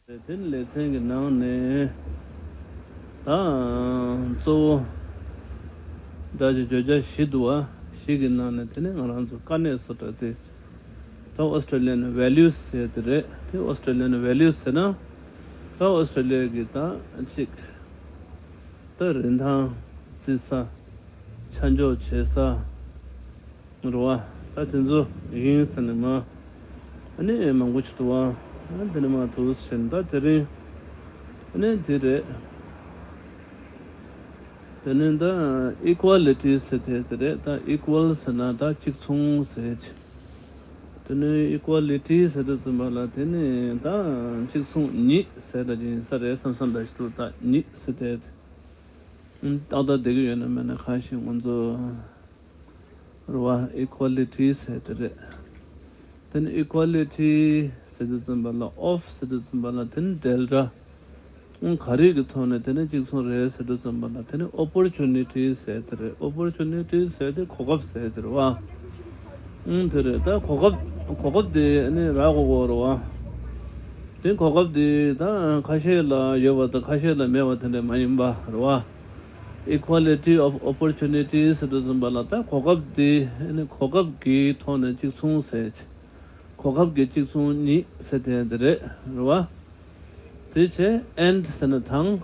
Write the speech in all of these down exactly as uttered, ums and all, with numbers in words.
དེ་ནི་ལེ་ཚན་གྱི་ནང་ནས་ད་གཙོ་བོ་སྒྲ་གི་བརྗོད་བྱ་བཞི་འདུག་བ། བཞི་གི་ནང་ནས་དེ་ནི་ང་རང་ཚོ་དཀའ་གནད་སུ་འདྲ་དེ་ད་ཨོ་སི་ཀྲི་ལི་ཡན་ཝེ་ལུས་ཟེར་དེ་རེད། དེ་ཨོ་སི་ཀྲི་ལི་ཡན་ཝེ་ལུས་ཟེར་ན་ད་ཨོ་སི་ཀྲི་ལི་ཡ་གི་ད་ཅིག་ད་རིན་ཐང་བརྩི་ས། ཆ་འཇོག་བྱེད་ས། རེད་བ། ད་དེ་ཚོ་ཡིན་ཟེར་ནས་མ། ཨ་ནི་མང་པོ་ཅིག་འདུག་བ། ཨ་དེ་ནས་མ་འདུག་ཟེར་ནས་ད་དེ་རིང་། ཨ་ནི་དེ་རེད། དེ་ནས་ད་ཨི་ཀུ་ཝ་ལི་ཊི་ཟེར་དེ་དེ་རེད། ད་ཨི་ཀུ་ཝལ་ཟེར་ན་ད་གཅིག་མཚུངས་ཟེར་གྱི། དེ་ནས་ཨི་ཀུ་ཝ་ལི་ཊི་ཟེར་དུས་ཙམ་པ་ལ་དེ་ནས་ད་གཅིག་མཚུངས་ཉིད་ཟེར་ད་ཅིག་ཡིན་ས་རེད་བསམ་བསམ་ད་ཞིག་འདུག་ད་ཉིད་ཟེར་དེ། ཏག་ཏག་བསྡད་ཀྱི་ཡོད་ན་མེད་ན་གང་ཞིག་ང་ཚོ་རེད་བ། ཨི་ཀུ་ཝ་ལི་ཊི་ཟེར་དེ་རེད། དེ་ནི་ཨི་ཀུ་ཝ་ལི་ཊི་ཟེར་དུས་ཙམ་པ་ལ་ཨོ་ཕ་ཟེར་དུས་ཙམ་པ་ལ་དེ་ནི་འབྲེལ་སྒྲ། ཨང་ག་རེ་གི་ཐོག་ནས་དེ་ནི་གཅིག་མཚུངས་རེད་ཟེར་དུས་ཙམ་པ་ལ་དེ་ནི་ཨོ་པོར་ཅུ་ནི་ཊི་ཟེར་དེ་རེད། ཨོ་པོར་ཅུ་ནི་ཊི་ཟེར་དེ་གོ་སྐབས་ཟེར་དེ་རེད་བ། ཨང་དེ་རེད། ད་གོ་སྐབས་གོ་སྐབས་དེ་ནི་རག་དགོས་ཀྱི་རེད་བ། དེ་གོ་སྐབས་དེ་ད་ཁ་ཤས་ལ་ཡོད་པ་དང་ཁ་ཤས་ལ་མེད་པ་དེ་འདྲ་མ་ཡིན་པ་རེད་བ། Equality of opportunities ཟེར་དུས་ཙམ་པ་ལ་ད་གོ་སྐབས་དེ་ནི་གོ་སྐབས་ཀྱི་ཐོག་ནས་གཅིག་མཚུངས་ཟེར། གོ་སྐབས་ཀྱི་གཅིག་མཚུངས་ཉིད་ཟེར་དེ་འདི་རེད། རེད་བ། དེ་བྱས་and ཟེར་ན་དང་།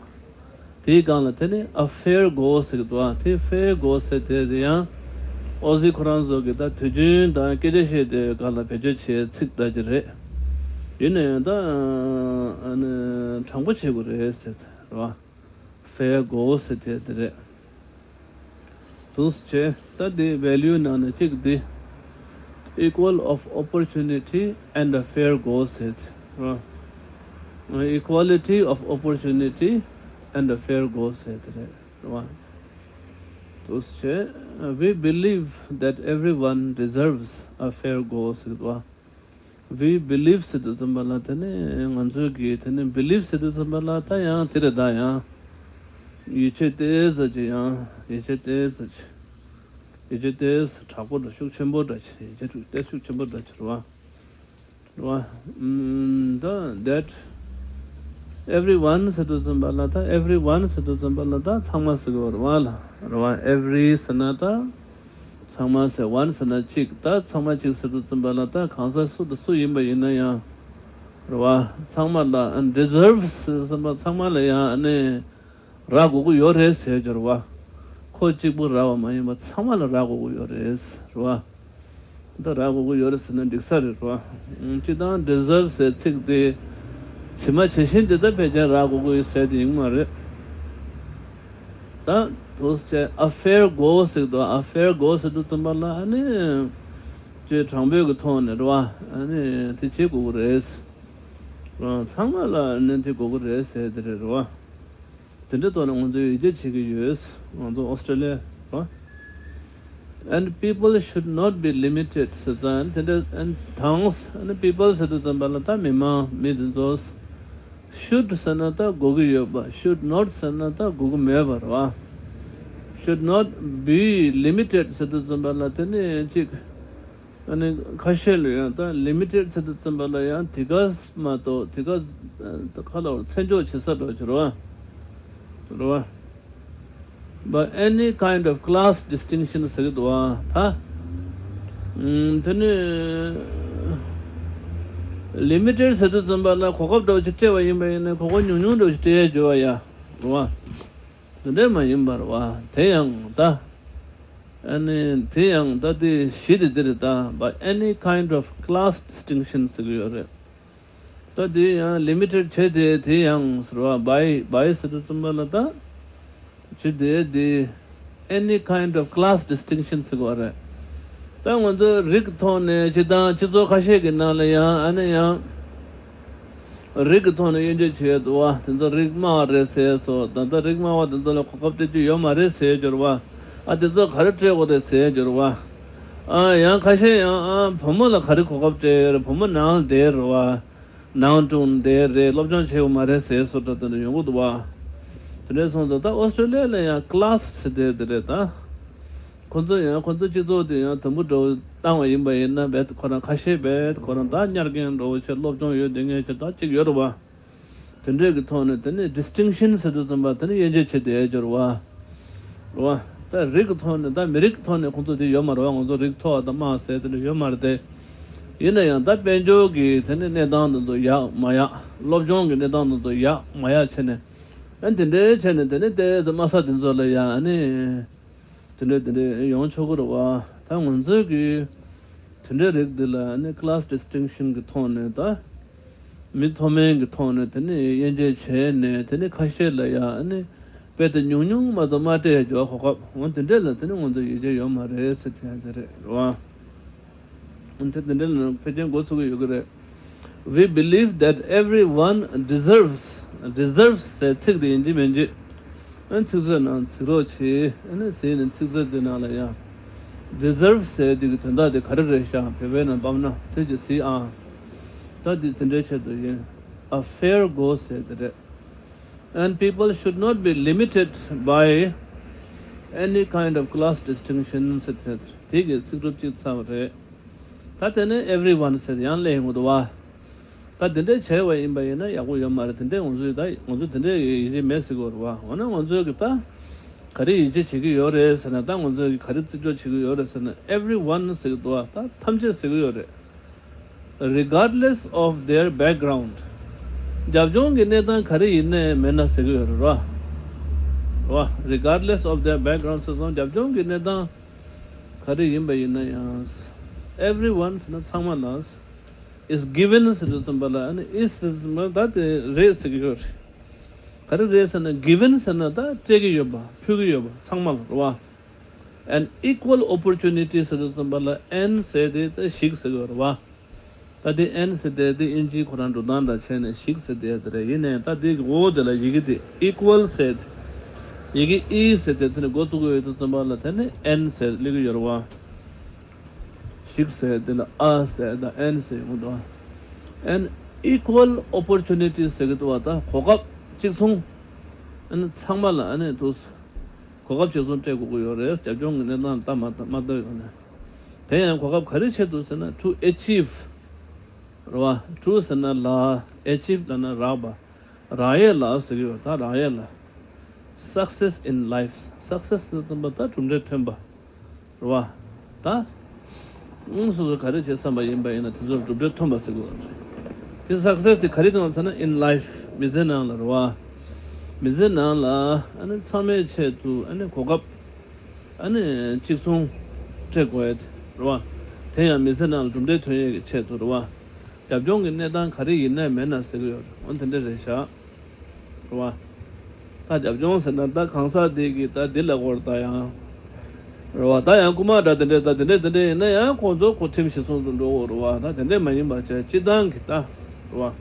དེའི་སྒང་ལ་དེ་ནི་a fair go ཟེར་གྱི་འདུག་ཨ། དེ་fair go ཟེར་དེ་དེ་ཡང་ཨོ་ཟི་ཁོ་རང་ཚོ་གི་ད་དུས་རྒྱུན་དང་སྐད་ཆ་བཤད་དེ་སྒང་ལ་བེད་སྤྱོད་བྱེད་ཚིག་འདྲ་ཅིག་རེད། ཡིན་ན་ཡང་ད་ཨ་ནི་དྲང་པོ་བྱེད་དགོས་རེད་ཟེར་དེ་རེད་བ། Fair go ཟེར་དེ་དེ་རེད། དུས་བྱས་ད་དེ་ཝེ་ལུ་ནང་ནས་གཅིག་དེ་equal of opportunity and a fair go ཟེར་དེ་རེད། Equality of opportunity and a fair go ཟེར་དེ་རེད། རེད་བ། དུས་བྱས we believe that everyone deserves a fair go ཟེར་གྱི་འདུག་བ། We believe ཟེར་དུས་ཙམ་པ་ལ་དེ་ནི་ང་ཚོའི་གི་དེ་ནི་believe ཟེར་དུས་ཙམ་པ་ལ་ད་ཡང་དེ་རེད། ད་ཡང་ཡིད་ཆེས་ཏོག་ཙམ་ཅིག་ཡང་ཡིད་ཆེས་ཏོག་ཙམ་ཅིག་ཡིད་ཆེས་ཏོག་ཙམ་དྲག་པོ་འདྲ་ཤུགས་ཆེན་པོ་འདྲ་ཅིག་ཡིད་ཆེས་ཏོག་ཙམ་ཤུགས་ཆེན་པོ་འདྲ་ཅིག་རེད་བ། རེད་བ། ཨུམ། ད་that everyone ཟེར་དུས་ཙམ་པ་ལ་ད་everyone ཟེར་དུས་ཙམ་པ་ལ་ད་ཚང་མ་ཟེར་གྱི་ཡོད་རེད་བ་ལ། རེད་བ། Every ཟེར་ན་ད། ཚང་མ་ཟེར་one ཟེར་ན་གཅིག་ད་ཚང་མ་གཅིག་ཟེར་དུས་ཙམ་པ་ལ་ད་གང་ཟག་སུ་དང་སུ་ཡིན་པ་ཡིན་ན་ཡང་། རེད་བ། ཚང་མ་ལ་deserves ཟེར་ཙམ་པ་ཚང་མ་ལ་ཡང་ཨ་ནི་རག་དགོས་ཀྱི་ཡོད་རེད་ཟེར་གྱི་རེད་བ། ཁོ་གཅིག་པུ་རག་པ་མ་ཡིན་པ་ཚང་མ་ལ་རག་དགོས་ཀྱི་ཡོད་རེད་ཟེར་བ། ད་རག་དགོས་ཀྱི་ཡོད་རེད་ཟེར་ན་འགྲིག་ས་རེད་བ། སྤྱིར་བཏང་deserve ཟེར་ཚིག་དེ་ཇི་མ་ཇི་བཞིན་དེ་ད་ཕལ་ཆེར་རག་དགོས་ཀྱི་ཡོད་ཟེར་དེ་ཡིན་མ་རེད། ད་དུས་བྱས་a fair go ཟེར་དུས་a fair go ཟེར་དུས་ཙམ་པ་ལ་ཨ་ནི་ཅེས་དྲང་པོའི་གི་ཐོག་ནས་རེད་བ། ཨ་ནི་དེ་བྱེད་དགོས་ཀྱི་རེད། ཚང་མ་ལ་ཨ་ནི་དེ་དགོས་ཀྱི་རེད་ཟེར་དེ་རེད་རེད་བ། དེ་འདྲའི་ཐོག་ནས་ང་ཚོས་ཡིད་ཆེས་བྱེད་ཀྱི་ཡོད། ང་ཚོ་ཨོ་སི་ཀྲི་ལི་ཡ་རེད་བ། And people should not be limited ཟེར་ཙང་དེ་འདྲ་and དང་ཨ་ནི་people ཟེར་དུས་ཙམ་པ་ལ་ད་མི་མང་མི་དེ་ཚོ། Should ཟེར་ན་ད་དགོས་ཀྱི་ཡོད་པ། Should not ཟེར་ན་ད་དགོས་ཀྱི་མེད་པ་རེད་བ། Should not be limited ཟེར་དུས་ཙམ་པ་ལ་དེ་ནི་གཅིག་ཨ་ནི་ཁ་ཤས་ལ་ཡང་ད་limited ཟེར་དུས་ཙམ་པ་ལ་ཡང་དེ་ག་མ་གཏོགས་དེ་ག་ཁ་ལ་བར་མཚན་འཇོག་བྱེད་ས་འགྲོ་གི་རེད་བ། རེད་བ། But any kind of class distinction ཟེར་གྱི་འདུག་བ་ད། ཨུམ། དེ་ནི་limited ཟེར་དུས་ཙམ་པ་ལ་གོ་སྐབས་འདྲ་བོ་ཅིག་སྤྲད་པ་ཡིན་པ་ཡིན་ན་གོ་སྐབས་ཉུང་ཉུང་འདྲ་བོ་ཅིག་སྤྲད་ཡས་འགྱུར་བ་ཡ། རེད་བ། དེ་འདྲས་མ་ཡིན་པར་བ། དེ་ཡང་ད། ཨ་ནི་དེ་ཡང་ད་དེ་གཞི་དེ་འདི་རེད་ད། But any kind of class distinction ཟེར་གྱི་ཡོད་རེད། ད་དེ་ཡང་limited བྱས་ཏེ་དེ་ཡང་ཟེར་བ་by by ཟེར་དུས་ཙམ་པ་ལ་ད། ཇི་དེ་དེ་any kind of class distinction ཟེར་བ་རེད། ད་ང་ཚོ་རིགས་ཐོག་ནས་སྤྱིར་བཏང་སྤྱི་ཚོགས་ཁ་ཤས་ཀྱི་ནང་ལ་ཡང་ཨ་ནི་ཡང་། རིགས་ཀྱི་ཐོག་ནས་དབྱེ་འབྱེད་བྱེད་ཡས་འདུག་བ། དེ་ཚོ་རིགས་དམའ་བ་རེད་ཟེར་སོ། ད་ལྟ་རིགས་དམའ་བ་དེ་ཚོ་ལ་གོ་སྐབས་སྤྲད་རྒྱུ་ཡོད་མ་རེད་ཟེར་གྱི་རེད་བ། ཨ་དེ་ཚོ་ག་རེ་སྤྲད་དགོས་རེད་ཟེར་གྱི་རེད་བ། ཨ་ཡང་ཁ་ཤས་ཡང་ཨ་བུ་མོ་ལ་ག་རེ་གོ་སྐབས་སྤྲད་ཡོད་རེད། བུ་མོ་ནང་ལ་བསྡད་རེད་བ། ནང་དཀྲུགས་བསྡད་རེད། སློབ་སྦྱོང་བྱེད་དགོས་མ་རེད་ཟེར་སོ། འདྲ་དེ་འདྲ་ཡོང་གི་འདུག་བ། དེ་འདྲ་སོང་ཙང་ད་ཨོ་སི་ཀྲི་ལི་ཡ་ལ་ཡང་class ཟེར་དེ་དེ་རེད་ད། ཁོ་ཚོ་ཡང་ཁོ་ཚོ་སྤྱི་ཚོགས་དེ་ཡང་དུམ་བུ་འདྲ་བོ་བཏང་བ་ཡིན་པ་ཡིན་ན་བས་ཁོ་རང་ཁ་ཤས་བས་ཁོ་རང་ད་གཉེར་མཁན་འདྲ་བོ་བྱས་སློབ་སྦྱོང་ཡོད་དེ་ངས་བྱས་ད་གཅིག་ཡོད་རེད་བ། དེ་འདྲས་ཀྱི་ཐོག་ནས་དེ་ནི་distinction ཟེར་དུས་ཙམ་པ་དེ་ནི་དབྱེ་འབྱེད་བྱེད་དེ་སྦྱོར་བ། རེད་བ། ད་རིགས་ཀྱི་ཐོག་ནས་ད་མི་རིགས་ཀྱི་ཐོག་ནས་ཁོང་ཚོ་དེ་ཡོད་མ་རེད་བ། ང་ཚོ་རིགས་མཐོ་བ་དང་དམའ་བ་ཟེར་དེ་འདྲ་ཡོད་མ་རེད་དེ། ཡིན་ན་ཡང་ད་དཔལ་འབྱོར་གྱི་དེ་ནི་གནས་སྟངས་དེ་ཚོ་ཡག་མ་ཡག་སློབ་སྦྱོང་གི་གནས་སྟངས་དེ་ཚོ་ཡག་མ་ཡག་བྱས་ནས། ཨ་དེ་འདྲའི་བྱས་ནས་དེ་ནི་ཏོག་ཙམ་དམའ་ས་དེ་ཚོ་ལ་ཡང་ཨ་ནི། དེ་འདྲ་དེ་འདྲ་ཡོང་ཆོག་གི་རེད་བ། ད་ང་ཚོའི་གི་དེ་འདྲའི་རིགས་འདི་ལ་ནི་class distinction གི་ཐོག་ནས་ད་མི་མཐོ་དམན་གི་ཐོག་ནས་དེ་ནི་དབྱེ་འབྱེད་བྱས་ནས་དེ་ནི་ཁ་ཤས་ལ་ཡང་ནི་དཔེ་དེ་ཉུང་ཉུང་མ་གཏོགས་མ་སྤྲད་ཡ་འཇོག་གོ་སྐབས་འོ་དེ་འདྲ་ལ་དེ་ནི་ང་ཚོ་ཡིད་ཆེས་ཡོད་མ་རེད་ཟེར་དེ་ཡང་དེ་རེད་རེད་བ། འོ་དེ་དེ་འདྲ་ལ་ཕལ་ཆེར་འགོ་ཚུགས་ཀྱི་ཡོད་ཀྱི་རེད། We believe that everyone deserves, deserves ཟེར་ཚིག་དེ་ཡིན་གཅིག་མིན་གཅིག་ཨ་ཚིག་མཛོད་ནང་གཟིགས་རོགས་གྱིས། ཨ་ནི་གཟིགས་ནས་ཚིག་མཛོད་དེ་ནང་ལ་ཡང་deserve ཟེར་དེ་གི་དོན་དག་དེ་ག་རེ་རེད་ཤག་བོད་པའི་ནང་བབས་ན་དེ་ཅིག་གཟིགས་ཨ། ད་དེ་དེ་འདྲའི་ཆེད་དུ་ཡིན། A fair go ཟེར་དེ་རེད། And people should not be limited by any kind of class distinction ཟེར་དེ་དེ་གི་ཚིག་གྲུབ་ཅིག་ཚར་བ་རེད། ད་དེ་ནས་everyone ཟེར་ཡང་སླེབས་ཡོང་གི་འདུག་བ། ད་དེ་འདྲས་བྱས་པ་ཡིན་པ་ཡིན་ན་ཡག་པོ་ཡོད་མ་རེད། དེ་འདྲས་ང་ཚོས་ད་ང་ཚོས་དེ་འདྲས་ཡིད་ཆེས་མེད་ཟེར་གི་ཡོད་རེད་བ། འོ་ན་ང་ཚོས་གི་ད་ག་རེ་ཡིད་ཆེས་བྱེད་ཀྱི་ཡོད་རེད་ཟེར་ན། ད་ང་ཚོས་གི་ག་རེ་བརྩི་འཇོག་བྱེད་ཀྱི་ཡོད་རེད་ཟེར་ན། everyone ཟེར་གི་འདུག་བ། ད་ཐམས་ཅད་ཟེར་གི་ཡོད་རེད། Regardless of their background. རྒྱབ་ལྗོངས་ཀྱི་གནས་སྟངས་ག་རེ་ཡིན་ནའི་མེད་ན་ཟེར་གི་ཡོད་རེད་ར། ར། Regardless of their background ཟེར་སོང་། རྒྱབ་ལྗོངས་ཀྱི་གནས་སྟངས་ག་རེ་ཡིན་པ་ཡིན་ན་ཡང་། everyone ཟེར་ན་ཚང་མ་ལ། is given ཟེར་དུས་ཙམ་པ་ལ་ཨ་ནི་is ཟེར་དུས་ཙམ་པ་ད་དེ་རེད་ཟེར་གི་ཡོད་རེད། ག་རེ་རེད་ཟེར་ན་given ཟེར་ན་ད་སྤྲད་ཀྱི་ཡོད་པ། ཕུལ་གྱི་ཡོད་པ་ཚང་མ་ལ་རེད་བ། An equal opportunity ཟེར་དུས་ཙམ་པ་ལ་an ཟེར་དེ་ད་ཞིག་ཟེར་གི་ཡོད་རེད་བ། ད་དེ་an ཟེར་དེ་དེ་དབྱིན་ཇིའི་ཁོ་རང་འགྲོ་སྟངས་འདྲ་བྱས་ནས་ཞིག་ཟེར་དེ་དེ་རེད། ཡིན་ནའི་ད་དེ་གི་འོག་དེ་ལ་ཡི་གེ་དེ་equal ཟེར་དེ། ཡི་གེ་e ཟེར་དེ་དེ་ནས་འགོ་བཙུགས་ཡོད་དུས་ཙམ་པ་ལ་དེ་ནི་an ཟེར་སླེབས་ཀྱི་ཡོད་རེད་བ། ཞིག་ཟེར་དེ་ལ་a ཟེར་དང་an ཟེར་ཡོང་གི་འདུག An equal opportunity ཟེར་གི་འདུག་བ། ད་གོ་སྐབས་གཅིག་མཚུངས། ཨ་ནི་ཚང་མ་ལ་ཨ་ནི་འདུག་གོ་སྐབས་གཅིག་མཚུངས་སྤྲད་དགོས་ཀྱི་ཡོད་རེད། རྒྱབ་ལྗོངས་ཀྱི་གནས་སྟངས་ལྟ་མ་མ་ལྟ་ཡོད་ནས། དེ་ཡང་གོ་སྐབས་ག་རེ་ཆེད་དུ་ཟེར་ན། to achieve རེད་བ། to ཟེར་ན་ལ། achieve ལབ་ན་རག་པ། རག་ཡས་ལ་ཟེར་གྱི་ཡོད། ད་རག་ཡས་ལ། Success in life. Success ཟེར་ཙམ་པ་ད་གྲུབ་འབྲས་ཐོན་པ་རེད་བ། ད་ཨང་སོ་སོ་ག་རེ་བྱེད་བསམ་པ་ཡིན་པ་ཡིན་ན་དེ་ཚོར་གྲུབ་འབྲས་ཐོན་པ་ཟེར་གྱི་ཡོད་རེད། དེ་success དེ་ག་རེ་དང་ཟེར་ན་in life མི་ཚེ་ནང་ལ་རེད་བ། མི་ཚེ་ནང་ལ་ཨ་ནི་ཚང་མའི་ཆེད་དུ་ཨ་ནི་གོ་སྐབས་ཨ་ནི་གཅིག་མཚུངས་སྤྲད་དགོས་ཡས་དེ་རེད་བ། དེ་ཡང་མི་ཚེ་ནང་ལ་གྲུབ་འབྲས་ཐོན་ཡས་ཀྱི་ཆེད་དུ་རེད་བ། རྒྱབ་ལྗོངས་ཀྱི་གནས་སྟངས་ག་རེ་ཡིན་ནའི་མེད་ན་ཟེར་གྱི་ཡོད་རེད། འོ་དེ་འདྲ་རེད་ཤག་རེད་བ། ད་རྒྱབ་ལྗོངས་ཟེར་ན་ད་གང་ཟག་དེ་གི་ད་འདི་ལ་སྐོར་ད་ཡང་རེད་བ། ད་ཡང་རྐུ་མ་འདྲ་དེ་འདྲས་ད་དེ་འདྲས་དེ་འདྲས་ཡིན་ན་ཡང་ཁོང་ཚོ་ཁོ་ཁྲིམས་གཞི་བཟུང་དུ་འགྲོ་དགོས་རེད་བ། ད་དེ་འདྲས་མ་ཡིན་པ་བྱས་སྤྱི་བཏང་གི་ད་རེད་བ།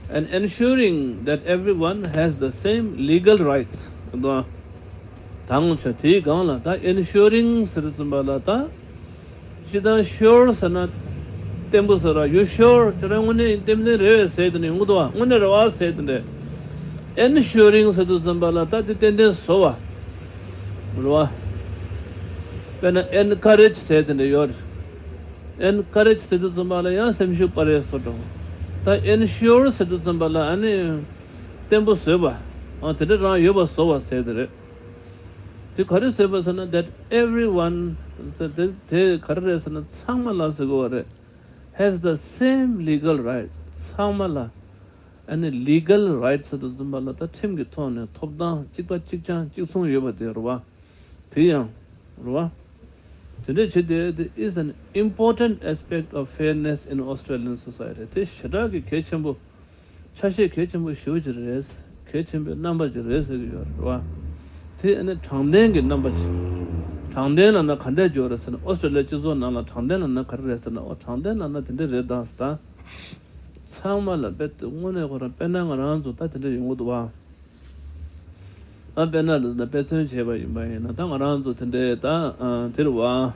And ensuring that everyone has the same legal rights. ད་ད་ངོ་ཆ་དེའི་སྒང་ལ་ད་ensuring ཟེར་ཙམ་པ་ལ་ད། ཅི་ལྟར་sure ཟེར་ན་བརྟན་པོ་ཟེར་ར། You sure? ཁྱོད་རང་དངོས་གནས་ཏན་ཏན་རེད་ཟེར་དེ་ནས་ཡོང་གི་འདུག་བ། དངོས་གནས་རེད་བ་ཟེར་དེ་འདྲས། Ensuring ཟེར་དུས་ཙམ་པ་ལ་ད་དེ་ཏན་ཏན་བཟོ་བ་རེད་བ། དཔེར་ན་encourage ཟེར་དེ་འདྲས་ཡོད་རེད། Encourage ཟེར་དུས་ཙམ་པ་ལ་ཡང་སེམས་ཤུགས་སྤར་ཡས་བཟོ་འདྲ་བོ། ད་ensure ཟེར་དུས་ཙམ་པ་ལ་ཨ་ནི་བརྟན་པོ་བཟོས་པ། ཨ་དེ་འདྲས་རང་ཡོད་པ་བཟོ་བ་ཟེར་དེ་རེད། དེ་ག་རེ་ཟེར་བ་ཟེར་ན་that everyone དེ་དེ་ག་རེ་རེད་ཟེར་ན་ཚང་མ་ལ་ཟེར་དགོས་པ་རེད། Has the same legal rights. ཚང་མ་ལ་ཨ་ནི་legal rights ཟེར་དུས་ཙམ་པ་ལ་ད་ཁྲིམས་ཀྱི་ཐོག་ནས་ཐོབ་ཐང་གཅིག་པ་གཅིག་རྐྱང་གཅིག་མཚུངས་ཡོད་པ་དེ་རེད་བ། དེ་ཡང་རེད་བ། དེ་འདྲས་བྱེད་དེ་དེ་is an important aspect of fairness in Australian society. དེ་ཞེ་དྲག་གི་གལ་ཆེན་པོ། ཆ་ཤས་གལ་ཆེན་པོ་ཞེ་པོ་ཅིག་རེད། གལ་ཆེན་པོའི་རྣམ་པ་ཅིག་རེད་ཟེར་གྱི་ཡོད་རེད་བ། དེ་ཨ་ནི་དྲང་བདེན་གྱི་རྣམ་པ་ཅིག་དྲང་བདེན་ལབ་ན་ག་འདྲས་ཡོད་རེད་ཟེར་ན། ཨོ་སི་ཀྲོ་ལི་ཡ་སྤྱི་ཚོགས་ནང་ལ་དྲང་བདེན་ལབ་ན་ག་རེ་རེད་ཟེར་ན། ཨོ་དྲང་བདེན་ལབ་ན་དེ་འདྲས་རེད་ད་ཟེར་ད། ཚང་མ་ལ་དཔེ་དངོས་གནས་ཁོ་རང་དཔེར་ན་ང་རང་ཚོ་ད་དེ་འདྲས་ཡོང་གི་འདུག་བ། ཨ་དཔེར་ན་རེད་ན་དཔེ་མཚོན་བྱས་པ་ཡིན་པ་ཡིན་ན་ད་ང་རང་ཚོ་དེ་འདྲའི་ད་ཨ་དེ་རེད་བ། ཨ་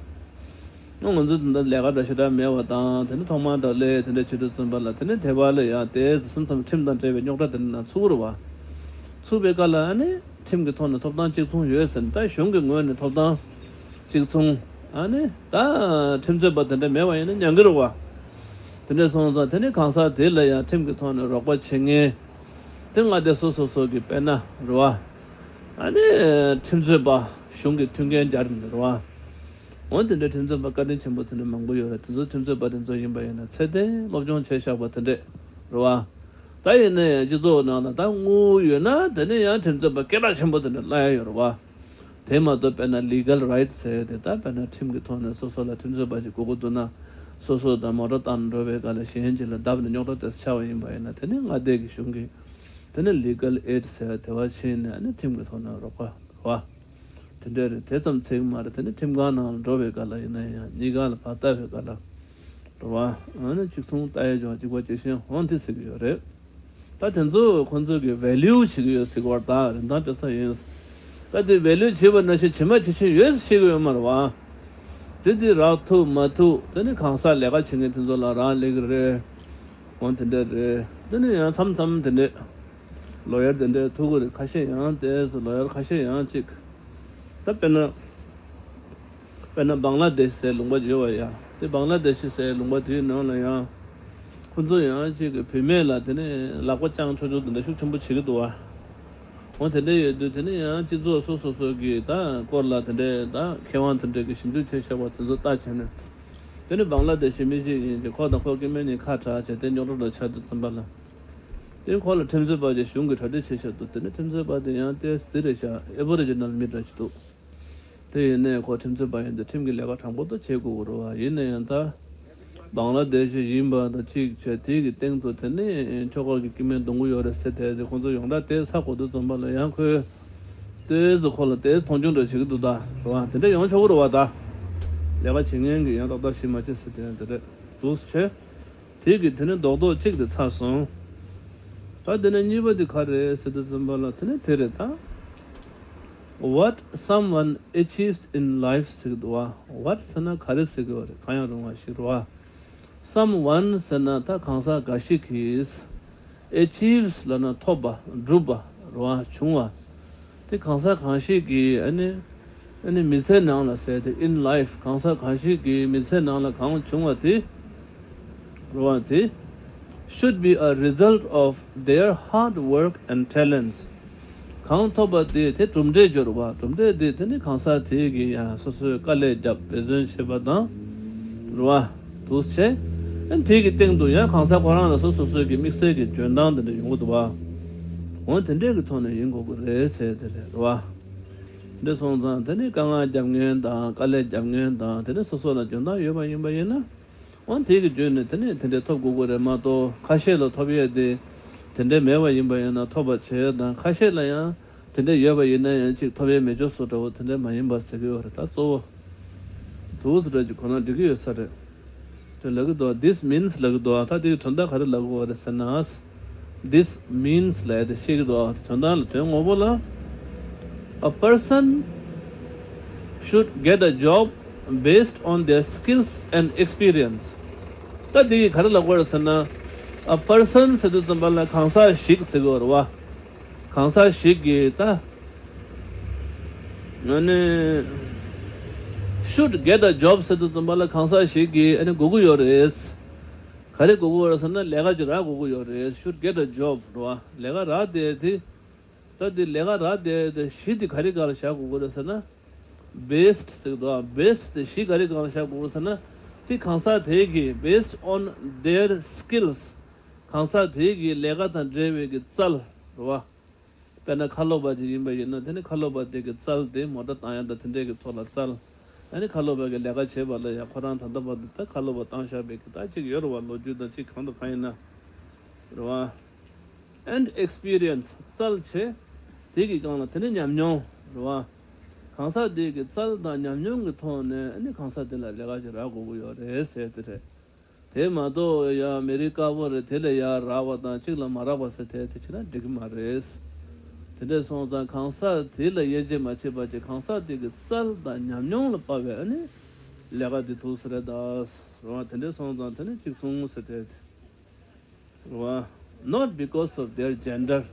ང་ཚོ་དེ་འདྲ་ལས་ཀ་འདྲ་ཞེ་དྲག་མེད་པ་དང་དེ་ནི་ཐོག་མར་འདྲ་ལས་དེ་འདྲ་བྱེད་དུས་ཙམ་པ་ལ་དེ་ནི་དེ་བ་ལ་ཡང་དེ་སེམས་ཙམ་ཁྲིམས་དང་འབྲེལ་བའི་རྙོག་དྲ་དེ་འདྲ་ན་ཚུགས་རེད་བ། ཚུགས་པའི་སྐབས་ལ་ཨ་ནི་ཁྲིམས་ཀྱི་ཐོག་ནས་ཐོབ་ཐང་གཅིག་མཚུངས་ཡོད་ཟེར་ནས་ད་གཞུང་གི་ངོས་ནས་ཐོབ་ཐང་གཅིག་མཚུངས་ཨ་ནི་ད་ཁྲིམས་རྩོད་པ་དེ་འདྲ་མེད་པ་ཡིན་ན་ཉན་གི་རེད་བ། དེ་འདྲ་སོང་ཙང་དེ་ནི་གང་ཟག་དེ་ལ་ཡང་ཁྲིམས་ཀྱི་ཐོག་ནས་རོགས་པ་བྱེད་མཁན་དེ་མངའ་སྡེ་སོ་སོ་སོ་གི་དཔེར་ན་རེད་བ། ཨ་ནི་ཁྲིམས་རྩོད་པ་གཞུང་གི་མཐུན་རྐྱེན་སྦྱར་ནས་རེད་བ། འོན་ཏེ་འདྲ་ཁྲིམས་རྩོད་པ་བཀའ་དྲིན་ཆེན་པོ་དེ་འདྲ་མང་པོ་ཡོད་རེད། དེ་ཚོ་ཁྲིམས་རྩོད་པ་དེ་ཚོ་ཡིན་པ་ཡིན་ན་ཚད་ལྡན་སློབ་སྦྱོང་བྱས་བཞག་པ་དེ་འདྲས་རེད་བ། ད་ཡིན་ན་ཡང་སྤྱི་ཚོགས་ནང་ལ་ད་དངུལ་ཡོད་ན་དེ་ནས་ཡང་ཁྲིམས་རྩོད་པ་སྐད་གྲགས་ཆེན་པོ་དེ་འདྲ་སླ་ཡ་ཡོད་རེད་བ། དེ་མ་གཏོགས་དཔེར་ན་legal rights་ཟེར་ཡ་དེ་ད་དཔེར་ན་ཁྲིམས་ཀྱི་ཐོག་ནས་སོ་སོ་ལ་ཁྲིམས་རྩོད་པ་ཞིག་དགོས་ཀྱི་འདུག་ན། སོ་སོ་དང་མོ་ཊ་བཏང་འགྲོ་བའི་སྐབས་ལ་གཞན་གྱིས་ལ་བརྡབས་ནས་རྙོག་དྲ་དེ་ཆགས་པ་ཡིན་པ་ཡིན་ན་དེ་ནི་མངའ་སྡེ་གི་གཞུང་གིས་དེ་ནི་legal aid ཟེར་བ་དེ་བ་ཕྱིན་ནས་ཨ་ནི་ཁྲིམས་ཀྱི་ཐོག་ནས་རོགས་པ་རེད་བ། དེ་འདྲ་རེད། དེ་ཙམ་ཚད་མ་རེད། དེ་ནི་ཁྲིམས་ཁང་ནང་ལ་འགྲོ་བའི་སྐབས་ལ་ཡིན་ན་ཡང་གཉིས་ཀ་ལ་ཕར་ལྟ་བའི་སྐབས་ལ་རེད་བ། ཨ་ནི་གཅིག་མཚུངས་ལྟ་ཡ་ཅོག་གཅིག་པ་གཅིག་གཞན་འོང་དེ་ཟེར་གྱི་ཡོད་རེད། ད་དེ་ཚོ་ཁོ་ཚོ་གི་value་བྱེད་ཀྱི་ཡོད་ཟེར་གྱི་བར་དག་རིན་ཐང་སྤྲད་ས་ཡིན། ད་དེ་value་བྱེད་པ་ནང་བཞིན་བྱེད་མ་བྱེད་བཞིན་ཡོད་ཟེར་ཤེས་ཀྱི་ཡོད་མ་རེད་བ། དེ་དེ་རག་ཐུབ་མ་ཐུབ་དེ་ནི་གང་ཟག་ལས་ཀ་བྱེད་མཁན་དེ་ཚོ་ལ་རག་ལས་ཀྱི་རེད། འོ་དེ་འདྲ་རེད། དེ་ནི་ཡང་མཚམས་མཚམས་དེ་འདྲས་ལོ་ཡར་དེ་འདྲས་ཐུག་གི་རེད། ཁ་ཤས་ཡང་དེ་ལོ་ཡར་ཁ་ཤས་ཡང་གཅིག་ད་དཔེར་ན། དཔེར་ན་བང་ལ་དེཤ་ཟེར་ལུང་པ་ཡོད་པ་ཡ། དེ་བང་ལ་དེཤ་ཟེར་ལུང་པ་དེའི་ནང་ལ་ཡང་ཁོ་ཚོ་ཡང་གཅིག་གི་བུད་མེད་ལ་དེ་ནས་ལག་པ་བརྐྱངས་ཆོག་ཆོག་དེ་འདྲ་ཤུགས་ཆེན་པོ་བྱེད་ཀྱི་འདུག་བ། འོ་དེ་འདྲ་ཡོད་དུས་དེ་ནས་ཡང་སྤྱི་ཚོགས་སོ་སོ་སོ་གི་ད་སྐོར་ལ་དེ་འདྲའི་ད་མཁས་དབང་དེ་འདྲ་གི་ཞིབ་འཇུག་བྱས་བཞག་པ་དེ་ཚོ་ལྟ་བྱས་ནས། དེ་ནས་བང་ལ་དེཤ་མི་ཞིག་ཡིན་ཏེ་ཁོ་དང་ཁོ་སྐྱེ་དམན་གཉིས་ཁ་བྲལ་བྱས་དེ་རྙོག་དྲ་འདྲ་ཆགས་དུས་ཙམ་པ་ལ། དེ་ཁོ་ལ་ཁྲིམས་རྩོད་པ་ཅིག་གཞུང་གིས་གྲ་སྒྲིག་བྱས་བཞག་འདུག་དེ་ནས་ཁྲིམས་རྩོད་པ་དེ་ཡང་ཏོག་ཙམ་དེ་རེད་ཤག་ཨེ་བོ་རི་ཇི་ནལ་མི་འདྲ་ཞིག་འདུག་དེ་ཡིན་ནའི་ཁོ་ཁྲིམས་རྩོད་པ་ཡིན་དུས་ཁྲིམས་ཀྱི་ལས་ཀ་དྲང་པོ་ཏོ་བྱེད་དགོས་ཀྱི་རེད་བ། ཡིན་ན་ཡང་ད་བང་ལ་དེཤ་ཡིན་པ་དང་གཅིག་བྱས་དེ་གི་སྟེང་དུ་དེ་ནས་ཁྱོ་ག་གི་སྐྱེ་དམན་གདོང་གུ་ཡོད་རེད་ཟེར་དེ་དེ་ཁོང་ཚོ་ཡོངས་གྲགས་དེ་ས་གོ་དུས་ཙམ་པ་ལ་ཡང་ཁོས་ཏོག་ཙམ་ཁོ་ལ་དེ་མཐོང་ཆུང་འདྲ་བྱེད་ཀྱི་འདུག་ད་རེད་བ། དེ་འདྲ་ཡོང་ཆོག་གི་རེད་བ། ད་ལས་ཀ་བྱེད་མཁན་གྱི་ཡང་ཏག་ཏག་ཞིག་མ་བྱེད་ཟེར་དེ་ཡང་དེ་རེད་འདུག་ཟེར་བྱས། དེ་གི་དེ་ནས་རྡོག་རྡོག་གཅིག་དེ་ཚར་སོང་། ད་དེ་ནས་གཉིས་པ་དེ་ག་རེད་ཟེར་དུས་ཙམ་པ་ལ་དེ་ནས་དེ་རེད་ད། What someone achieves in life ཟེར་གི་འདུག་བ། What ཟེར་ན་ག་རེ་ཟེར་གི་བ་རེད། གང་ཡང་རུང་བ་ཞིག་རེད་བ། Someone ཟེར་ན་ད་གང་ཟག་འགའ་ཞིག་གིས། Achieves ལབ་ན་ཐོབ་པ་སྒྲུབ་པ་རེད་བ། བྱུང་བ། དེ་གང་ཟག་གང་ཞིག་གིས་ཨ་ནི། ཨ་ནི་མི་ཚེ་ནང་ལ་ཟེར་ཏེ་in life གང་ཟག་གང་ཞིག་གིས་མི་ཚེ་ནང་ལ་གང་བྱུང་བ་དེ། རེད་བ། དེ་should be a result of their hard work and talents གང་ཐོབ་པ་དེ་དེ་གྲུབ་འབྲས་སྦྱོར་བ། གྲུབ་འབྲས་དེ་དེ་ནི་གང་ཟག་དེ་གི་ཡང་སོ་སོའི་དཀའ་ལས་བརྒྱབ་འབད་བརྩོན་བྱས་པ་དང་། རེད་བ། འདུག་སེ་བྱས། ཨ་ནི་དེ་གི་སྟེང་དུ་ཡང་གང་ཟག་ཁོ་རང་ལ་སོ་སོ་སོའི་གི་དམིགས་བསལ་གྱི་འཇོན་ཐང་དེ་འདྲ་ཡོང་གི་འདུག་བ། འོན་དེ་འདྲས་ཀྱི་ཐོག་ནས་ཡིན་དགོས་ཀྱི་རེད་ཟེར་དེ་རེད། རེད་བ། འདི་སོང་ཙང་དེ་ནི་དཀའ་ངལ་རྒྱབ་མཁན་དང་དཀའ་ལས་རྒྱབ་མཁན་དང་དེ་ནི་སོ་སོ་ལ་འཇོན་ཐང་ཡོད་པ་ཡིན་པ་ཡིན་ན། འོན་དེ་གི་བརྒྱུད་ནས་དེ་ནི་དེ་འདྲས་ཐོབ་དགོས་ཀྱི་རེད་མ་གཏོགས། ཁ་ཤས་ལ་ཐོབ་ཡས་དེ་དེ་འདྲས་མེད་པ་ཡིན་པ་ཡིན་ན་ཐོབ་པ་བྱས་དང་། ཁ་ཤས་ལ་ཡང་དེ་འདྲས་ཡོད་པ་ཡིན་ན་ཡང་ཅིག་ཐོབ་ཡས་མེད་ཅོག་བཟོ་འདྲ་བོ་དེ་འདྲས་མ་ཡིན་པ་ཟེར་གི་ཡོད་རེད། ད་གཙོ་བོ་དུ་བཟོ་འདྲ་ཅིག་ཁོ་ན་འགྲིག་གི་ཡོད་ས་རེད། དེ་ལབ་ཀྱི་འདུག This means ལབ་ཀྱི་འདུག་ད་དེ་གི་དོན་དག་ག་རེ་ལབ་དགོས་པ་རེད་ཟེར་ན། This means ལབ་ཡ་དེ་ཤེས་ཀྱི་འདུག་དོན་དག་ལ་དོན་ངོ་བོ་ལ། A person should get a job based on their skills and experience. ད་དེ་གི་ག་རེ་ལབ་དགོས་རེད་ཟེར་ན། A person ཟེར་དུས་ཙམ་པ་ལ་གང་ཟག་ཞིག་ཟེར་གྱི་ཡོད་རེད་བ། གང་ཟག་ཞིག་གིས་ད། ཨ་ནི། Should get a job ཟེར་དུས་ཙམ་པ་ལ་གང་ཟག་ཞིག་གིས་ཨ་ནི་དགོས་ཀྱི་ཡོད་རེད། ག་རེ་དགོས་ཀྱི་ཡོད་རེད་ཟེར་ན་ལས་ཀ་ཅིག་རག་དགོས་ཀྱི་ཡོད་རེད། Should get a job རེད་བ། ལས་ཀ་རག་བསྡད་དེ། ད་དེ་ལས་ཀ་རག་བསྡད་དེ་གཞི་དེ་ག་རེ་སྒང་ལ་བཞག་དགོས་ཀྱི་རེད་ཟེར་ན། Based ཟེར་གྱི་འདུག Based དེ་གཞི་ག་རེ་སྒང་ལ་བཞག་དགོས་ཀྱི་རེད་ཟེར་ན། དེ་གང་ཟག་དེ་གིས་based on their skills གང་ཟག་དེ་གི་ལས་ཀ་དང་འབྲེལ་བའི་གི་རྩལ་རེད་བ། དཔེར་ན་ཁ་ལོ་པ་ཅིག་ཡིན་པ་ཡིན་ན་དེ་ནི་ཁ་ལོ་པ་དེ་གི་རྩལ་དེ་མོ་ཊ་བཏང་ཡ་དང་དེ་འདྲའི་གི་ཐོག་ལ་རྩལ། ཨ་ནི་ཁ་ལོ་པ་གི་ལས་ཀ་བྱེད་པ་ལ་ཡང་ཁོ་རང་ད་ལྟ་བར་དུ་ད་ཁ་ལོ་པ་བཏང་བཞག་པའི་གི་ད་ཅིག་ཡོད་རེད་བ། ལོ་རྒྱུས་དང་ཅིག་གང་དང་གང་ཡིན་ན། རེད་བ། And experience རྩལ་བྱས། དེ་གི་སྒང་ལ་དེ་ནི་ཉམས་མྱོང་རེད་བ། གང་ཟག་དེ་གི་རྩལ་དང་ཉམས་མྱོང་གི་ཐོག་ནས་ཨ་ནི་གང་ཟག་དེ་ལ་ལས་ཀ་ཅིག་རག་དགོས་ཀྱི་ཡོད་རེད་ཟེར་དེ་རེད། དེ་མ་གཏོགས་ཡང་མི་རིགས་དཀར་པོ་རེད། དེ་ལ་ཡར་རག་པ་དང་གཅིག་ལ་མ་རག་པ་ཟེར་དེ་དེ་བྱས་ན་འགྲིག་གི་མ་རེད། དེ་འདྲ་སོང་ཙང་གང་ཟག་དེ་ལ་དབྱེ་འབྱེད་མ་བྱེད་པ་ཅིག་གང་ཟག་དེ་གི་རྩལ་དང་ཉམས་མྱོང་ལ་དཔག་པའི་ཨ་ནི་ལས་ཀ་དེ་ཐུག་ས་རེད་ད། རེད་བ། དེ་འདྲ་སོང་ཙང་དེ་ནི་གཅིག་མཚུངས་ཟེར་དེ། རེད་བ། Not because of their gender.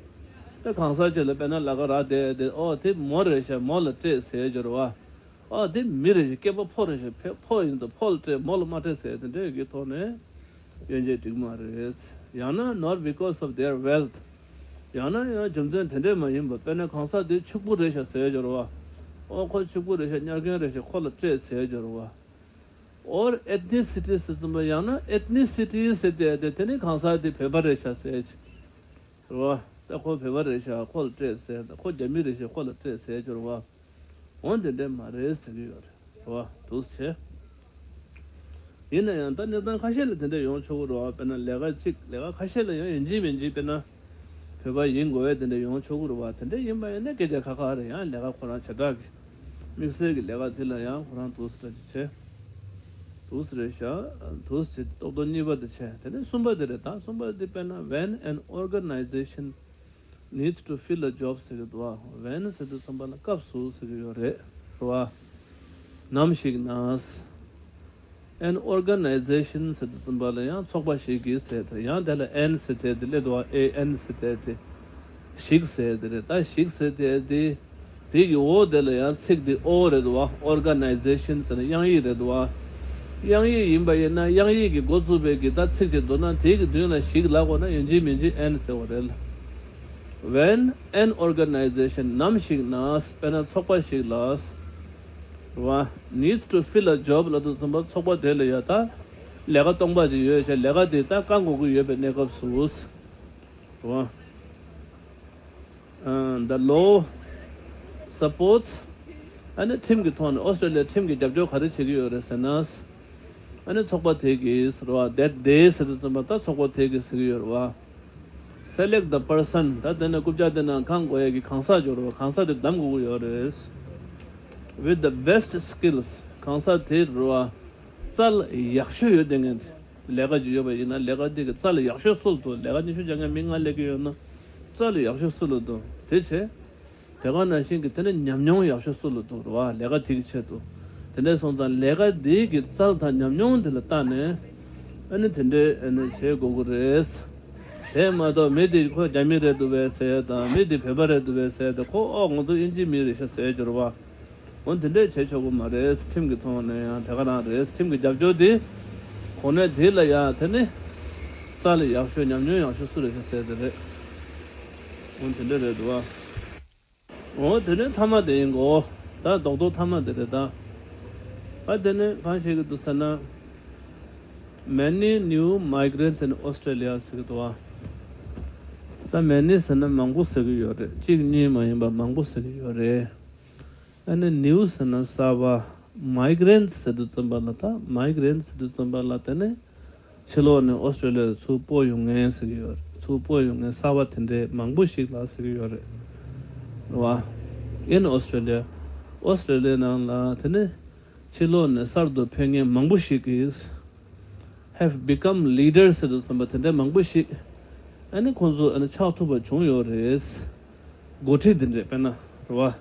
ད་གང་ཟག་ཅིག་ལ་དཔེར་ན་ལས་ཀ་རག་བསྡད་དེ། ཨོ་དེ་མོ་རེད་ཤག་མོ་ལ་སྤྲད་ཟེར་གྱི་རེད་བ། ཨ་དེ་མི་རེད་ཤག་སྐྱེས་པ་ཕོ་རེད་ཤག་ཕོ་ཕོ་ཡིན་ཙང་ཕོ་ལ་སྤྲད། མོ་ལ་མ་སྤྲད་ཟེར་དེ་འདྲའི་གི་ཐོག་ནས། ཡོན་ཆད་འགྲིག་མ་རེད། ཡང་ན་not because of their wealth། ཡང་ན་ཡང་རྒྱུ་མཚན་དེ་འདྲས་མ་ཡིན་པ། དཔེར་ན་གང་ཟག་དེ་ཕྱུག་པོ་རེད་ཤག་ཟེར་སྦྱོར་བ། ཨོ་ཁོ་ཕྱུག་པོ་རེད་ཤག་གཉའ་རྒན་རེད་ཤག་ཁོ་ལ་སྤྲད་ཟེར་སྦྱོར་བ། Or ethnicity ཟེར་ཙམ་པ། ཡང་ན་ethnicity ཟེར་དེ་དེ་དེ་ནི་གང་ཟག་དེ་བོད་པ་རེད་ཤག་ཟེར་སྦྱོར་བ། ད་ཁོ་བོད་པ་རེད་ཤག་ཁོ་ལ་སྤྲད་ཟེར། ད་ཁོ་རྒྱ་མི་རེད་ཤག་ཁོ་ལ་སྤྲད་ཟེར་སྦྱོར་བ། འོ་དེ་འདྲས་མ་རེད་ཟེར་གྱི་ཡོད་རེད། རེད་བ། འདུག་སེ་བྱས། ཡིན་ན་ཡང་ད་གནས་སྟངས་ཁ་ཤས་ལ་དེ་འདྲས་ཡོང་ཆོག་གི་རེད་བ། དཔེར་ན་ལས་ཀ་གཅིག་ལས་ཀ་ཁ་ཤས་ལ་ཡང་ཡིན་གཅིག་མིན་གཅིག་དཔེར་ན་བོད་པ་ཡིན་དགོས་པའི་དེ་འདྲས་ཡོང་ཆོག་གི་རེད་བ། དེ་འདྲས་ཡིན་པ་ཡིན་ན་སྐད་ཆ་ཁ་ཁ་རེད། ཡང་ལས་ཀ་ཁོ་རང་བྱེ་བྲག་གི་དམིགས་བསལ་གྱི་ལས་ཀ་དེ་ལ་ཡང་ཁོ་རང་འདུག་སེ་འདྲ་ཅིག་བྱས། འདུག་སེ་རེད་ཤག་འདུག་སེ་ཏོག་ཏོག་གཉིས་པ་དེ་བྱས། དེ་ནས་གསུམ་པ་དེ་རེད། ད་གསུམ་པ་དེ་དཔེར་ན་when an organization needs to fill a job ཟེར་གྱི་འདུག་བ། When ཟེར་དུས་ཙམ་པ་ལ་སྐབས་སུ་ཟེར་གྱི་ཡོད་རེད། རེད་བ། ནམ་ཞིག་ན། An organization ཟེར་དུས་ཙམ་པ་ལ་ཡང་ཚོགས་པ་ཞིག་གིས་ཟེར་ཏེ། ཡང་དེ་ལ་an ཟེར་དེ་དེ་སླེབས་འདུག་བ། ཨེ་ཨེན་ཟེར་དེ་དེ། ཞིག་ཟེར་དེ་རེད། ད་ཞིག་ཟེར་དེ་དེ། དེ་གི་འོ་དེ་ལ་ཡང་ཚིག་དེ་ཨོ་རེད་འདུག་བ། Organization ཟེར་ན་དབྱངས་ཡིག་རེད་འདུག་བ། དབྱངས་ཡིག་ཡིན་པ་ཡིན་ན་དབྱངས་ཡིག་གི་འགོ་བཙུགས་པའི་གི་ད་ཚིག་ཅིག་འདུག་ན། དེ་གི་མདུན་ལ་ཞིག་ལབ་དགོས་ན་ཡིན་གཅིག་མིན་གཅིག་an ཟེར་བ་རེད། When an organization ནམ་ཞིག་ན། དཔེར་ན་ཚོགས་པ་ཞིག་ལ། རེད་བ། Needs to fill a job ལབ་དུས་ཙམ་པ་ཚོགས་པ་དེ་ལ་ཡ་ད་ལས་ཀ་སྟོང་པ་ཅིག་ཡོད་ཤག་ལས་ཀ་དེ་ད་བཀག་འགོག་གི་ཡོད་པའི་གནས་སྐབས་སུ། རེད་བ། ཨ། The law supports ཨ་ནི་ཁྲིམས་ཀྱི་ཐོག་ནས་ཨོ་སི་ཀྲི་ལི་ཡ་ཁྲིམས་ཀྱིས་རྒྱབ་སྐྱོར་ག་རེ་བྱེད་ཀྱི་ཡོད་རེད་ཟེར་ན། ཨ་ནི་ཚོགས་པ་དེ་གིས་རེད་བ། That they ཟེར་དུས་ཙམ་པ་ད་ཚོགས་པ་དེ་གིས་ཟེར་གྱི་ཡོད་རེད་བ། Select the person ད་དེ་ནས་རྐུབ་བཀྱག་དེ་ནང་གང་དགོས་ཡ་གི་གང་ཟག་སྦྱོར་བ། གང་ཟག་དེ་གདམ་དགོས་ཀྱི་ཡོད་རེད། With the best skills གང་ཟག་དེ་རེད་བ། རྩལ་ཡག་ཤོས་ཡོད་དེ་ངན། ལས་ཀ་ཅིག་ཡོད་པ་ཡིན་ན་ལས་ཀ་དེ་གི་རྩལ་ཡག་ཤོས་སུ་ལ་འདུག་ལས་ཀ་ཉི་ཤུ་རྩ་ལྔ་མི་ལྔ་སླེབས་ཀྱི་ཡོད་ན་རྩལ་ཡག་ཤོས་སུ་ལ་འདུག་དེ་བྱས། དེ་ག་ནང་བཞིན་གྱི་དེ་ནས་ཉམས་མྱོང་ཡག་ཤོས་སུ་ལ་འདུག་རེད་བ། ལས་ཀ་དེ་གི་ཆེད་དུ། དེ་འདྲས་སོང་ཙང་ལས་ཀ་དེ་གི་རྩལ་དང་ཉམས་མྱོང་དེ་ལ་བལྟས་ནས་ཨ་ནི་དེ་འདྲས་ཨ་ནི་བྱེད་དགོས་ཀྱི་རེད། དེ་མ་གཏོགས་མི་དེ་ཁོ་རྒྱ་མི་རེད་འདུག་པས་ཟེར་དང་། མི་དེ་བོད་པ་རེད་འདུག་པས་ཟེར་དང་། ཁོ་ཨོ་ང་ཚོ་དབྱིན་ཇི་མི་རེད་ཤག་ཟེར་སྦྱོར་བ། འོ་དེ་འདྲས་བྱེད་ཆོག་གི་མ་རེད། ཁྲིམས་ཀྱི་ཐོག་ནས་ཡང་དེ་ག་རང་རེད། ཁྲིམས་ཀྱི་རྒྱབ་སྐྱོར་དེ་གོ་གནས་དེ་ལ་ཡ་དེ་ནི་རྩལ་ཡག་ཤོས་ཉམས་མྱོང་ཡག་ཤོས་སུ་རེད་ཤག་ཟེར་དེ་རེད། འོ་དེ་འདྲས་རེད་འདུག་བ། འོ་དེ་ནས་མཐའ་མ་དེ་ཡིན་གོ། ད་རྡོག་རྡོག་མཐའ་མ་དེ་རེད་ད། ཨ་དེ་ནས་གང་བཤད་ཀྱི་འདུག་ཟེར་ན། Many new migrants in Australia ཟེར་གྱི་འདུག་བ། ད་many ཟེར་ན་མང་པོ་ཟེར་གྱི་ཡོད་རེད། གཅིག་གཉིས་མ་ཡིན་པ་མང་པོ་ཟེར་གྱི་ཡོད་རེད། ཨ་ནི་new ཟེར་ན་གསར་པ། Migrants ཟེར་དུས་ཙམ་པ་ལ། ད་migrants ཟེར་དུས་ཙམ་པ་ལ་དེ་ནི་ཕྱི་ལོགས་ནས་ཨོ་སི་ཀྲི་ལི་ཡ་ལ་ཚུར་སྤོ་ཡོང་མཁན་ཟེར་གྱི་ཡོད་རེད། ཚུར་སྤོ་ཡོང་མཁན་གསར་པ་དེ་འདྲའི་མང་པོ་ཞིག་ལ་ཟེར་གྱི་ཡོད་རེད། རེད་བ། In Australia ཨོ་སི་ཀྲི་ལི་ཡའི་ནང་ལ་དེ་ནི་ཕྱི་ལོགས་ནས་གསར་དུ་ཕེབས་མཁན་མང་པོ་ཞིག་གིས་have become leaders ཟེར་དུས་ཙམ་པ་དེ་འདྲའི་མང་པོ་ཞིག་ཨ་ནི་ཁོང་ཚོ་ཨ་ནི་ཆགས་ཐུབ་པ་བྱུང་ཡོད་རེད། འགོ་ཁྲིད་དེ་འདྲས། དཔེར་ན་རེད་བ།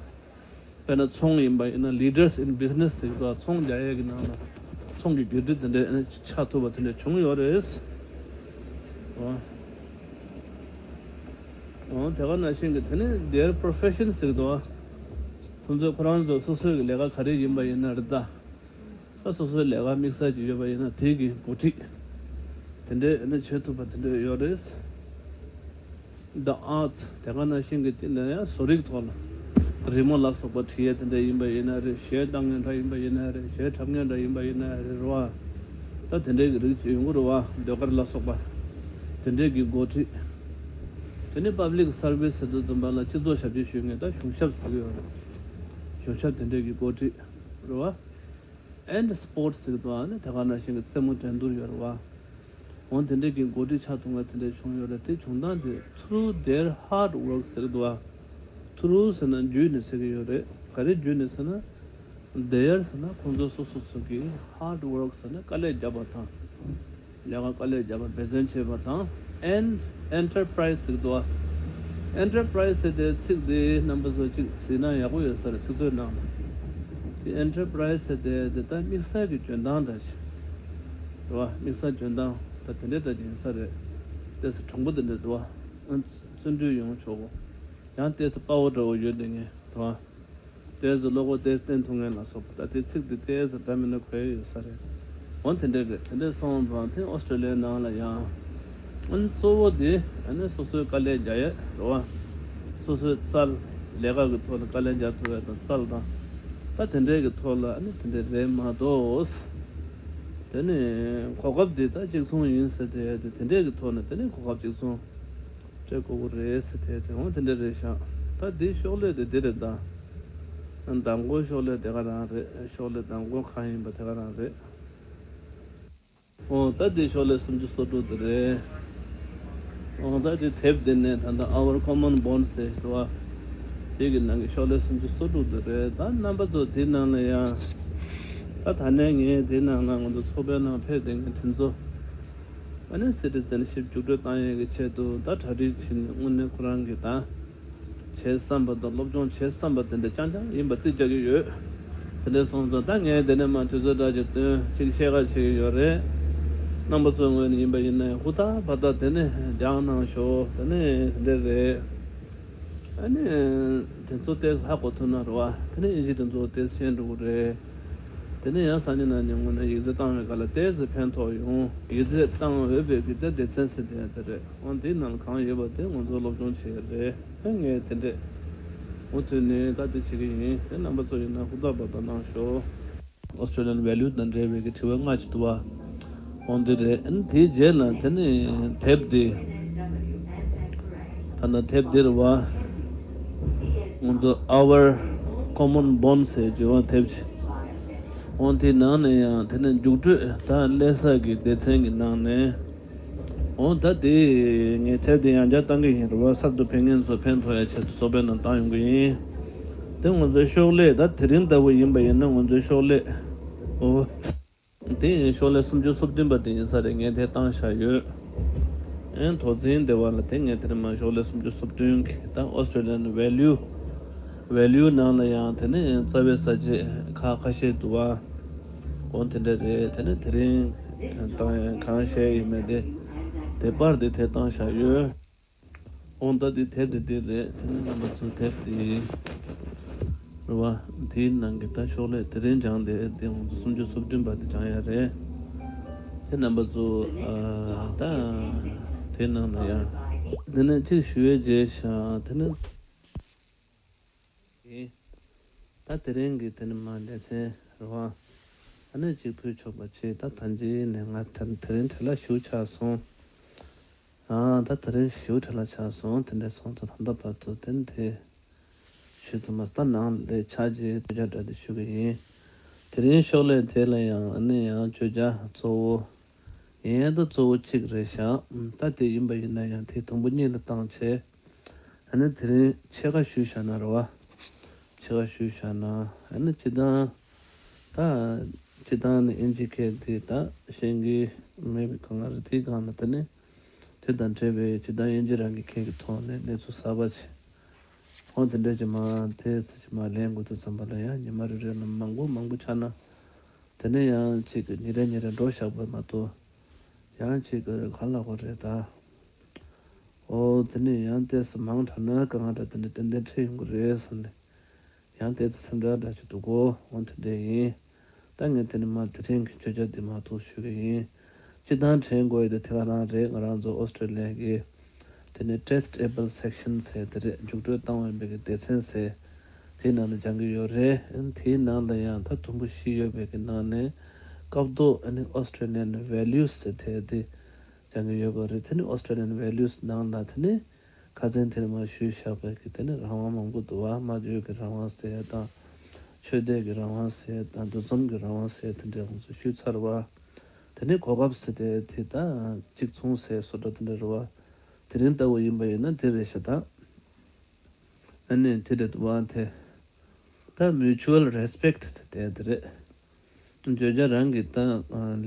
དཔེར་ན་ཚོང་ཡིན་པ་ཡིན་ན་leaders in business ཟེར་གྱི་འདུག་ཚོང་རྒྱག་ཡས་ཀྱི་ནང་ལ་ཚོང་གི་བརྒྱུད་རིམ་དེ་འདྲས་ཨ་ནི་ཆགས་ཐུབ་པ་དེ་འདྲས་བྱུང་ཡོད་རེད། འོ། འོ་དེ་ག་ནང་བཞིན་གྱི་དེ་ནི་their profession ཟེར་གྱི་འདུག་ཁོང་ཚོས་ཁོ་རང་ཚོ་སོ་སོའི་གི་ལས་ཀ་ག་རེ་ཡིན་པ་ཡིན་ན་རེད་ད། ད་སོ་སོའི་ལས་ཀ་དམིགས་བསལ་ཅིག་ཡོད་པ་ཡིན་ན་དེ་གི་འགོ་ཁྲིད་དེ་འདྲས་ཨ་ནི་བྱེད་ཐུབ་པ་དེ་འདྲས་ཡོད་རེད། The arts དེ་ག་ནང་བཞིན་གྱི་དེ་ནས་ཡང་བཟོ་རིག་ཐོག་ལ་རི་མོ་ལ་སོགས་པ་བྲིས་ཡས་དེ་འདྲ་ཡིན་པ་ཡིན་ན་རེད། གཞས་གཏང་མཁན་འདྲ་ཡིན་པ་ཡིན་ན་རེད། གཞས་འཁྲབ་མཁན་འདྲ་ཡིན་པ་ཡིན་ན་རེད། རེད་བ། ད་དེ་འདྲའི་གི་རིགས་ཅིག་ཡོང་གི་རེད་བ། ཟློས་གར་ལ་སོགས་པ་དེ་འདྲའི་གི་འགོ་ཁྲིད། དེ་ནས་public service ཟེར་དུས་ཙམ་པ་ལ་སྤྱི་ཚོགས་ཞབས་ཕྱི་ཞུ་མཁན་ད་གཞུང་ཞབས་ཟེར་གི་ཡོད་རེད། གཞུང་ཞབས་དེ་འདྲའི་གི་འགོ་ཁྲིད་རེད་བ། And sports ཟེར་གི་འདུག་ཨ་ནི་དེ་ག་ནང་བཞིན་གྱི་རྩེད་མོ་འགྲན་བསྡུར་ཡོད་རེད་བ། འོ་དེ་འདྲའི་གི་འགོ་ཁྲིད་ཆགས་ཐུབ་མཁན་དེ་འདྲ་བྱུང་ཡོད་རེད། དེ་བྱུང་སྟངས་དེ་through their hard work ཟེར་གི་འདུག་བ། Through ཟེར་ན་བརྒྱུད་ནས་ཟེར་གི་ཡོད་རེད། ག་རེ་བརྒྱུད་ནས་ཟེར་ན། Their ཟེར་ན་ཁོང་ཚོ་སོ་སོ་སོ་གི hard work ཟེར་ན་དཀའ་ལས་བརྒྱབ་པ་དང་། ལས་ཀ་དཀའ་ལས་བརྒྱབ་པ་འབད་བརྩོན་བྱས་པ་དང་། And enterprise ཟེར་གི་འདུག་བ། Enterprise ཟེར་དེ་ཚིག་དེ་རྣམ་པ་ཚོ་གཅིག་གཟིགས་ན་ཡག་པོ་ཡོད་ས་རེད། ཚིག་མཛོད་ནང་ལ། དེ་enterprise ཟེར་དེ་དེ་ད་དམིགས་བསལ་གྱི་འཇོན་ཐང་འདྲ་ཞིག་རེད་བ། དམིགས་བསལ་འཇོན་ཐང་ད་དེ་འདྲའི་འདྲ་ཅིག་ཡིན་ས་རེད། དེ་སུ་དྲང་པོ་དེ་འདྲ་འདུག་བ། བརྩོན་འགྲུས་ཡོང་ཆོག་གོ། ཡང་ཏོག་ཙམ་དཔའ་བོ་འདྲ་བོ་ཡོད་དེ་ངས་རེད་བ། ཏོག་ཙམ་བློ་ཁོག་ཏོག་ཙམ་བརྟན་ཐུབ་མཁན་ལ་སོགས་པ། ད་དེ་ཚིག་དེ་ཏོག་ཙམ་འདྲ་མིན་ན་གོ་ཡ་ཡོད་ས་རེད། འོ་དེ་འདྲ་རེད། དེ་འདྲ་སོང་ཙང་དེ་ཨོ་སི་ཀྲི་ལི་ཡའི་ནང་ལ་ཡང་ཨ་ནི་གཙོ་བོ་དེ་ཨ་ནི་སོ་སོའི་དཀའ་ལས་རྒྱག་ཡས་རེད་བ། སོ་སོའི་རྩལ་ལས་ཀ་གི་ཐོག་ལ་དཀའ་ལས་རྒྱག་ཐུབ་ཡས་དང་རྩལ་དང་། ད་དེ་འདྲའི་གི་ཐོག་ལ་ཨ་ནི་དེ་འདྲ་རེད་མ་གཏོགས། དེ་ནི་གོ་སྐབས་དེ་ད་གཅིག་མཚུངས་ཡིན་ཟེར་དེ་དེ་དེ་འདྲའི་གི་ཐོག་ནས་དེ་ནི་གོ་སྐབས་གཅིག་མཚུངས་སྤྲད་དགོས་ཀྱི་རེད་ཟེར་དེ་དེ་འོ་དེ་འདྲ་རེད་ཤག་ད་དེ་ཤོག་ལྷེ་དེ་དེ་རེད་ད། མདང་དགོང་ཤོག་ལྷེ་དེ་ག་རང་རེད། ཤོག་ལྷེ་མདང་དགོང་གང་ཡིན་པ་དེ་ག་རང་རེད། འོ་ད་དེ་ཤོག་ལྷེ་སུམ་ཅུ་སོ་དྲུག་དེ་རེད། འོ་ད་དེ་དེབ་དེ་ནས་ད་ལྟ་Our Common Bond ཟེར་འདུག་བ། དེ་གི་ནང་གི་ཤོག་ལྷེ་སུམ་ཅུ་སོ་དྲུག་དེ་རེད། ད་རྣམ་པ་ཚོ་དེའི་ནང་ལ་ཡང་། ད་ད་ནས་ངས་དེའི་ནང་ལ་ང་ཚོ་ཚོགས་པའི་ནང་ཕེབས་བསྡད་མཁན་དེ་ཚོ། ཨ་ནི་སི་ཊི་ཛེན་ཤིབ་རྒྱུགས་སྤྲོད་བཏང་ཡས་ཀྱི་ཆེད་དུ་ད་གྲ་སྒྲིག་བྱས་ནས་དངོས་གནས་ཁོ་རང་གི་ད། བྱེད་བསམ་པ་དང་སློབ་སྦྱོང་བྱེད་བསམ་པ་དེ་འདྲ་རྐྱང་རྐྱང་ཡིན་པ་རྩིས་རྒྱག་གི་ཡོད། དེ་འདྲ་སོང་ཙང་ད་ངས་དེ་ནས་མར་དུས་ཚོད་འདྲ་ཅིག་བཏོན་ཅིག་བཤད་ག་བྱེད་ཀྱི་ཡོད་རེད། རྣམ་པ་ཚོའི་ངོས་ནས་ཡིན་པ་ཡིན་ན་ཧུར་ཐག་བར་ཐག་དེ་ནས་སྦྱང་གནང་ཤོག་དེ་ནས་དེ་འདྲ་རེད། ཨ་ནི། དེ་ཚོ་ཏོག་ཙམ་ཧ་གོ་ཐུབ་ན་རེད་བ། དེ་ནས་དབྱིན་ཇི་དེ་ཚོ་ཏོག་ཙམ་ཤེས་འགྲོ་གི་རེད། དེ་ནས་ཡང་སང་ཉིན་གནངས་ཉིན་དངོས་གནས་ཡིག་ཚད་བཏང་བའི་སྐབས་ལ་ཏོག་ཙམ་ཕན་ཐོགས་ཡོང་། ཡིག་ཚད་བཏང་འོས་པའི་གི་ད་སྡེ་ཚན་ཟེར་དེ་ཡང་དེ་རེད། འོ་འདིའི་ནང་ལ་གང་ཡོད་པ་དེ་ང་ཚོ་སློབ་སྦྱོང་བྱེད་ཡ་རེད། ཨེ་ངས་དེ་འདྲས་འོ་དུས་ནས་ད་དེ་བྱེད་ཀྱི་ཡིན། དེ་རྣམ་པ་ཚོ་ཡིན་ན་ཧུར་ཐག་འབད་ཐག་གནང་ཤོག Australian value དང་འབྲེལ་བའི་གི་དྲི་བ་ལྔ་ཅིག་འདུག་བ། འོ་འདི་རེད། ཨ་ནི་དེའི་རྗེས་ལ་དེ་ནི་དེབ་འདི། ད་ནི་དེབ་འདི་རེད་བ། ང་ཚོ་Our Common Bond ཟེར་བརྗོད་པ་དེབ་ཅིག་འོ་དེའི་ནང་ནས་ཡང་དེ་ནི་རྒྱུགས་སྤྲོད་ད་སླེབས་ས་གི་སྡེ་ཚན་གྱི་ནང་ནས། འོ་ད་དེ་ངས་དེབ་དེ་ཡང་བསྐྱར་བཏང་གི་ཡིན་རེད་བ། གསར་དུ་ཕེབས་མཁན་ཚོ་ཕན་ཐོགས་ཡ་ཆེད་དུ་ཚོགས་པའི་ནང་བཏང་ཡོང་གི་ཡིན། དེ་ང་ཚོའི་ཤོག་ལྷེ་ད་དེ་རིང་ལྟ་བུ་ཡིན་པ་ཡིན་ན་ང་ཚོའི་ཤོག་ལྷེ། འོ། དེ་ཡིན་ཤོག་ལྷེ་སུམ་ཅུ་སོ་བདུན་པ་དེ་ཡིན་ས་རེད། ངས་དེ་བཏང་བཞག་ཡོད། ཨེ་ཐོག་འཛིན་བདེ་བ་ལ་དེ་ངས་དེ་རིང་མ་ཤོག་ལྷེ་སུམ་ཅུ་སོ་བདུན་གི་ད་Australian value། value ནང་ལ་ཡང་དེ་ནི་རྩ་བའི་ས་བཅད་ཁ་ཁ་ཤས་འདུག་བ། འོ་དེ་འདྲ་རེད། དེ་ནི་དེ་རིང་བཏང་ཡང་གང་བཤད་ཡིན་མེད་དེ། དེ་པར་དེ་དེ་བཏང་བཞག་ཡོད། འོ་ད་དེ་དེབ་དེ་དེ་རེད། དེ་ནི་རྣམ་པ་ཚོའི་དེབ་དེ་རེད་བ། དེའི་ནང་གི་ད་ཤོག་ལྷེ་དེ་རིང་སྦྱངས་དེ་དེ་ང་ཚོ་སུམ་ཅུ་སོ་བདུན་པ་དེ་སྦྱངས་ཡ་རེད། དེ་རྣམ་པ་ཚོ་ཨ་ད་དེ་ནང་ན་ཡང་དེ་ནས་གཅིག་ཞུ་ཡས་བརྗེད་ཤག་དེ་ནི་ཡིན། ད་དེ་རིང་གི་དེ་ནི་མ་ལེ་ཚན་རེད་བ། ཨ་ནི་གཅིག་ཕུལ་ཆོག་པ་བྱས། ད་ད་གིན་ནས་ང་དེ་དེ་རིང་བྲེལ་བ་ཞེ་པོ་ཆགས་སོང་། ཨ་ད་དེ་རིང་ཞེ་པོ་བྲེལ་བ་ཆགས་སོང་། དེ་འདྲ་སོང་ཙང་ད་ལྟ་བར་དུ་དེ་འདི་ཞུ་ཐུབ་མ་སོང་། ད་ནང་ལས་ཆགས་རྗེས་བརྗོད་བྱ་འདྲ་དེ་ཞུ་གི་ཡིན། དེ་རིང་ཤོག་ལྷེ་དེ་ལ་ཡང་ཨ་ནི་ཡང་བརྗོད་བྱ་གཙོ་བོ་ཡིན་ད་གཙོ་བོ་གཅིག་རེད་ཤག་ད་དེ་ཡིན་པ་ཡིན་ན་ཡང་དེ་དུམ་བུ་གཉིས་ལ་བཏང་བྱས། ཨ་ནི་དེ་རིང་ཕྱེད་ཀ་ཞུས་བཞག་ན་རེད་བ། ཕྱེད་ཀ་ཞུས་བཞག་ན་ཨ་ནི་སྤྱིར་བཏང་། ད་སྤྱིར་བཏང་ནི་དབྱིན་ཇི་སྐད་དེ་ད་ཤེས་ཀྱི་མེད་པའི་སྒང་ལ་རེད། དེའི་སྒང་ལ་དེ་ནི་དེ་དང་འབྲེལ་བའི་སྤྱིར་བཏང་དབྱིན་ཇི་རང་གི་སྐད་ཀྱི་ཐོག་ནས་གནས་ཚུལ་གསར་པ་ཅིག་འོ་དེ་འདྲ་ཅིག་མར་དེ་ཚོ་ཅིག་མར་ལེན་དགོས་དུས་ཙམ་པ་ལ་ཡང་ཉི་མ་རེ་རེ་ལ་མང་པོ་མང་པོ་ཆགས་ན། དེ་ནས་ཡང་ཅིག་ཉིན་རེ་ཉིན་རེ་འགྲོ་བཞག་པ་མ་གཏོགས། ཡང་ཅིག་ག་ལབ་དགོས་རེད་ད། འོ་དེ་ནས་ཡང་ཏོག་ཙམ་མང་དྲགས་ན་དཀའ་ངལ་འདྲ་དེ་འདྲ་ཏན་ཏན་འཕྲད་ཡོང་གི་རེད་བསམ་ནས། ཡང་ཏོག་ཙམ་སེམས་ཁྲལ་འདྲ་ཞིག་འདུག་གོ་འོ་དེ་འདྲ་ཡིན། ད་ངས་དེ་ནས་མར་དེ་རིང་གི་བརྗོད་བྱ་འདི་མར་འདུག་ཞུ་གི་ཡིན། སྤྱིར་བཏང་དྲན་དགོས་ཡ་དེ་དེ་ག་རང་རེད། ང་རང་ཚོ་ཨོ་སི་ཀྲི་ལི་ཡ་གི་དེ་ནས་Test Able Section ཟེར་དེ་རེད། རྒྱུགས་སྤྲོད་བཏང་འོས་པའི་གི་སྡེ་ཚན་ཟེར། དེའི་ནང་ལ་སྦྱང་གི་ཡོད་རེད། དེའི་ནང་ལ་ཡང་ད་དུམ་བུ་བཞི་ཡོད་པའི་གི་ནང་ནས་སྐབས་ཐོག་ཨ་ནི་Australian values ཟེར་དེ་དེ་སྦྱང་གི་ཡོད་པ་རེད། དེ་ནི་Australian values ནང་ལ་དེ་ནི་ཁ་སང་དེ་ནི་མར་ཞུས་བཞག་པའི་གི་དེ་ནི་རང་དབང་མང་པོ་འདུག་བ། སྨྲ་བརྗོད་ཀྱི་རང་དབང་ཟེར་ཡ་དང་། ཆོས་དད་ཀྱི་རང་དབང་ཟེར་ཡ་དང་། འདུ་འཛོམས་ཀྱི་རང་དབང་ཟེར་ཡ་དེ་འདྲ་ང་ཚོ་ཞུས་ཚར་བ། དེ་ནི་གོ་སྐབས་ཟེར་དེ་དེ་ད་གཅིག་མཚུངས་ཟེར་བཟོ་འདྲ་དེ་འདྲ་རེད་བ། དེ་རིང་ལྟ་བུ་ཡིན་པ་ཡིན་ན་དེ་རེད་ཤག་ད། ཨ་ནི་དེ་རེད་བ་དེ། ད་mutual respect ཟེར་དེ་དེ་རེད། བརྗོད་བྱ་རང་གི་ད་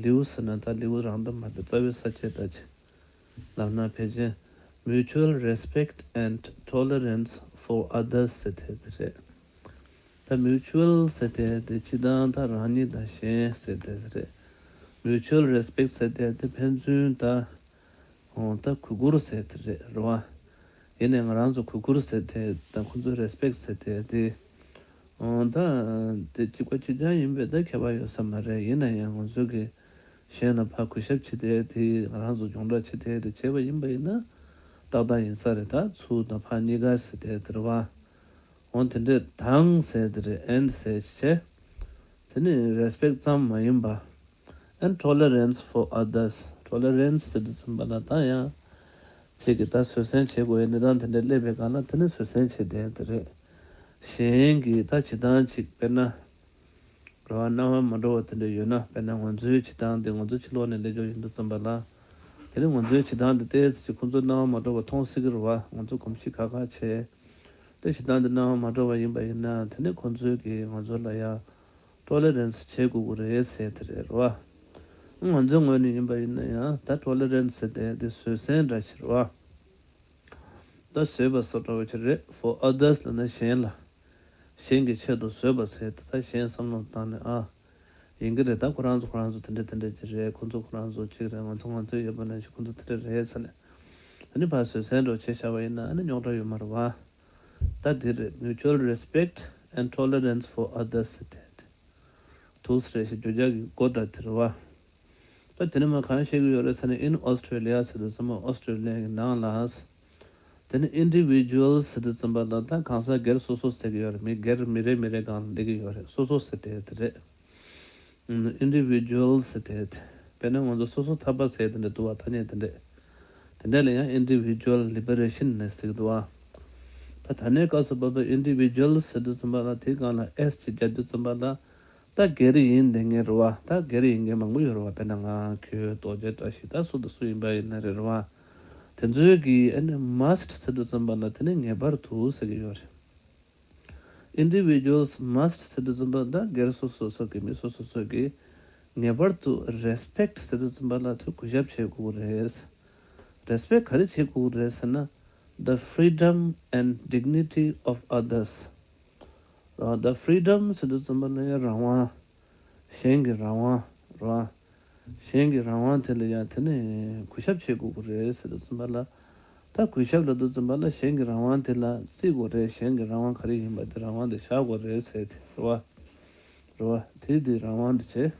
ལེའུ་ཟེར་ན་ད་ལེའུ་རང་ད་མ་ད་རྩ་བའི་ས་བཅད་ད་ཅི་ལབ་ན་ཕལ་ཆེར་mutual respect and tolerance for others ཟེར་དེ་དེ་རེད། ད་mutual ཟེར་དེ་དེ་སྤྱིར་བཏང་ད་རང་ཉིད་དང་གཞན་ཟེར་དེ་དེ་རེད། mutual respect ཟེར་དེ་དེ་ཕན་ཚུན་ད། འོ་ད་གུས་བཀུར་ཟེར་དེ་རེད་རེད་བ། ཡིན་ནའི་ང་རང་ཚོ་གུས་བཀུར་ཟེར་དེ་དང་ཁོ་ཚོ་རེ་སི་པེག་ཊི་ཟེར་དེ་དེ། འོ་ད་དེ་གཅིག་པ་གཅིག་རྐྱང་ཡིན་པས་ད་ཁྱད་པར་ཡོད་ས་མ་རེད། ཡིན་ན་ཡང་ང་ཚོ་གི་ གཞན་ལ་ཕར་གུས་ཞབས་བྱེད་དེ་དེ་ང་རང་ཚོ་སྦྱོང་བརྡར་བྱེད་དེ་དེ་བྱས་པ་ཡིན་པ་ཡིན་ན་ཏག་ཏག་ཡིན་ས་རེད། ད་ཚུར་དང་ཕར་གཉིས་ཀ་ཟེར་དེ་དེ་རེད་བ། འོ་དེ་འདྲས་དང་ཟེར་དེ་རེད། and ཟེར་བྱས། དེ་ནི་respect ཙམ་མ་ཡིན་པ། and tolerance for others. Tolerance ཟེར་དུས་ཙམ་པ་ལ་ད་ཡང་ཁྱེད་ཀྱིས་ད་བཟོད་བསྲན་བྱེད་དགོས་ཡ་གནས་སྟངས་དེ་འདྲས་སླེབས་པའི་སྒང་ལ་དེ་ནི་བཟོད་བསྲན་བྱེད་བསྡད་དེ་རེད། གཞན་གྱིས་ད་བྱེད་སྟངས་ཅིག་དཔེར་ན། རེ་བ་སྣང་བ་མ་འགྲོ་བ་དེ་འདྲ་ཡོད་ན། དཔེར་ན་ང་ཚོའི་བྱེད་སྟངས་འདི་ང་ཚོ་ཕྱི་ལོགས་ནས་ལས་ཆོག་ཡིན་དུས་ཙམ་པ་ལ། དེ་ནི་ང་ཚོའི་བྱེད་སྟངས་འདི་ཏོག་ཙམ་ཅིག་ཁོང་ཚོ་སྣང་བ་མ་འགྲོ་བ་མཐོང་སྲིད་ཀྱི་རེད་བ། ང་ཚོ་གོམས་གཤིས་ཁག་ཁག་བྱས། དེ་བྱེད་སྟངས་འདི་སྣང་བ་མ་འགྲོ་བ་ཡིན་པ་ཡིན་ན་དེ་ནི་ཁོང་ཚོས་ཀྱིས་ང་ཚོ་ལ་ཡ་ཊོ་ལེ་རན་སི་བྱེད་དགོས་ཀྱི་རེད་ཟེར་དེ་རེད་རེད་བ། ང་ཚོའི་ངོས་ནས་ཡིན་པ་ཡིན་ན་ཡང་ད་ཊོ་ལེ་རན་སི་ཟེར་དེ་དེ་བཟོད་བསྲན་འདྲ་ཞིག་རེད་བ། ད་བཟོད་པ་སོགས་འདྲ་བོ་ཅིག་རེད། for others ལབ་ན་གཞན་ལ། གཞན་གྱི་ཆེད་དུ་བཟོད་པ་ཟེར་དེ་ད་གཞན་བསམ་བློ་བཏང་ནས་ཨ། ཡིན་གྱི་རེད། ད་ཁོ་རང་ཚོ་ཁོ་རང་ཚོ་དེ་འདྲ་དེ་འདྲ་ཅིག་རེད། ཁོ་ཚོ་ཁོ་རང་ཚོ་ཅིག་རེད། ང་ཚོ་ང་ཚོའི་ཡོད་པ་ནང་བཞིན་ཁོ་ཚོ་དེ་འདྲ་རེད་ཟེར་ནས། ཨ་ནི་ཕར་བཟོད་བསྲན་འདྲ་བོ་བྱས་བཞག་པ་ཡིན་ན་ཨ་ནི་རྙོག་དྲ་ཡོད་མ་རེད་བ། ད་འདི་རེད། Mutual respect and tolerance for others ཟེར་དེ། དུས་རེ་ཞིག་བརྗོད་བྱ་གི་སྒོ་འདྲ་དེ་རེད་བ། ད་དེ་ནས་མ་གང་བཤད་ཀྱི་ཡོད་རེད་ཟེར་ན། in Australia ཟེར་དུས་ཙམ་པ་ཨོ་སི་ཀྲོ་ལི་ཡ་གི་ནང་ལ། དེ་ནས་individuals ཟེར་དུས་ཙམ་པ་ལ་ད་གང་ཟག་སྒེར་སོ་སོ་ཟེར་གྱི་ཡོད་རེད། མི་སྒེར་མི་རེ་མི་རེ་སྒང་ལ་སླེབས་ཀྱི་ཡོད་རེད། སོ་སོ་ཟེར་དེ་དེ་རེད། individuals ཟེར་དེ་དཔེར་ན་ང་ཚོ་སོ་སོ་ཐར་པ་ཟེར་དེ་འདྲ་འདུག་བ། ཐ་སྙད་དེ་འདྲས། དེ་འདྲས་ལ་ཡང་individual liberation ནས་ཟེར་གྱི་འདུག་བ། ད་ད་ནས་སྐབས་སུ་བབས་པའི་individuals ཟེར་དུས་ཙམ་པ་ལ་དེའི་སྒང་ལ་S ཅིག་རྒྱག་དུས་ཙམ་པ་ལ། ད་སྒེར་ཡིན་བསྡད་མཁན་རེད་བ། ད་སྒེར་ཡིན་མཁན་མང་པོ་ཡོད་རེད་བ། དཔེར་ན་ང་ཁྱོད་རྡོ་རྗེ་བཀྲ་ཤིས་ད་སུ་དང་སུ་ཡིན་པ་ཡིན་ན་རེད་རེད་བ། དེ་ཚོའི་གི་ཨ་ནི་must ཟེར་དུས་ཙམ་པ་ལ་དེ་ནི་ངེས་པར་དུ་ཟེར་གྱི་ཡོད་རེད། individuals must ཟེར་དུས་ཙམ་པ་ད་སྒེར་སོ་སོ་སོ་གི་མི་སོ་སོ་སོ་གི་ངེས་པར་དུ་respect ཟེར་དུས་ཙམ་པ་ལ་དེ་གུས་ཞབས་བྱེད་དགོས་རེད། respect ག་རེ་བྱེད་དགོས་རེད་ཟེར་ན། the freedom and dignity of others. རེད་བ། ད་freedom ཟེར་དུས་ཙམ་པ་ལ་ཡང་རང་དབང་། གཞན་གྱི་རང་དབང་རེད་བ། གཞན་གྱི་རང་དབང་དེ་ལ་ཡང་དེ་ནི་གུས་ཞབས་བྱེད་དགོས་ཀྱི་རེད་ཟེར་དུས་ཙམ་པ་ལ། ད་གུས་ཞབས་ལབ་དུས་ཙམ་པ་ལ་གཞན་གྱི་རང་དབང་དེ་ལ་བརྩི་དགོས་རེད། གཞན་གྱི་རང་དབང་ག་རེ་ཡིན་པ་དེ་རང་དབང་དེ་བཞག་དགོས་རེད་ཟེར་དེ་རེད་བ། རེད་བ། དེ་དེ་རང་དབང་དེ་བྱེད།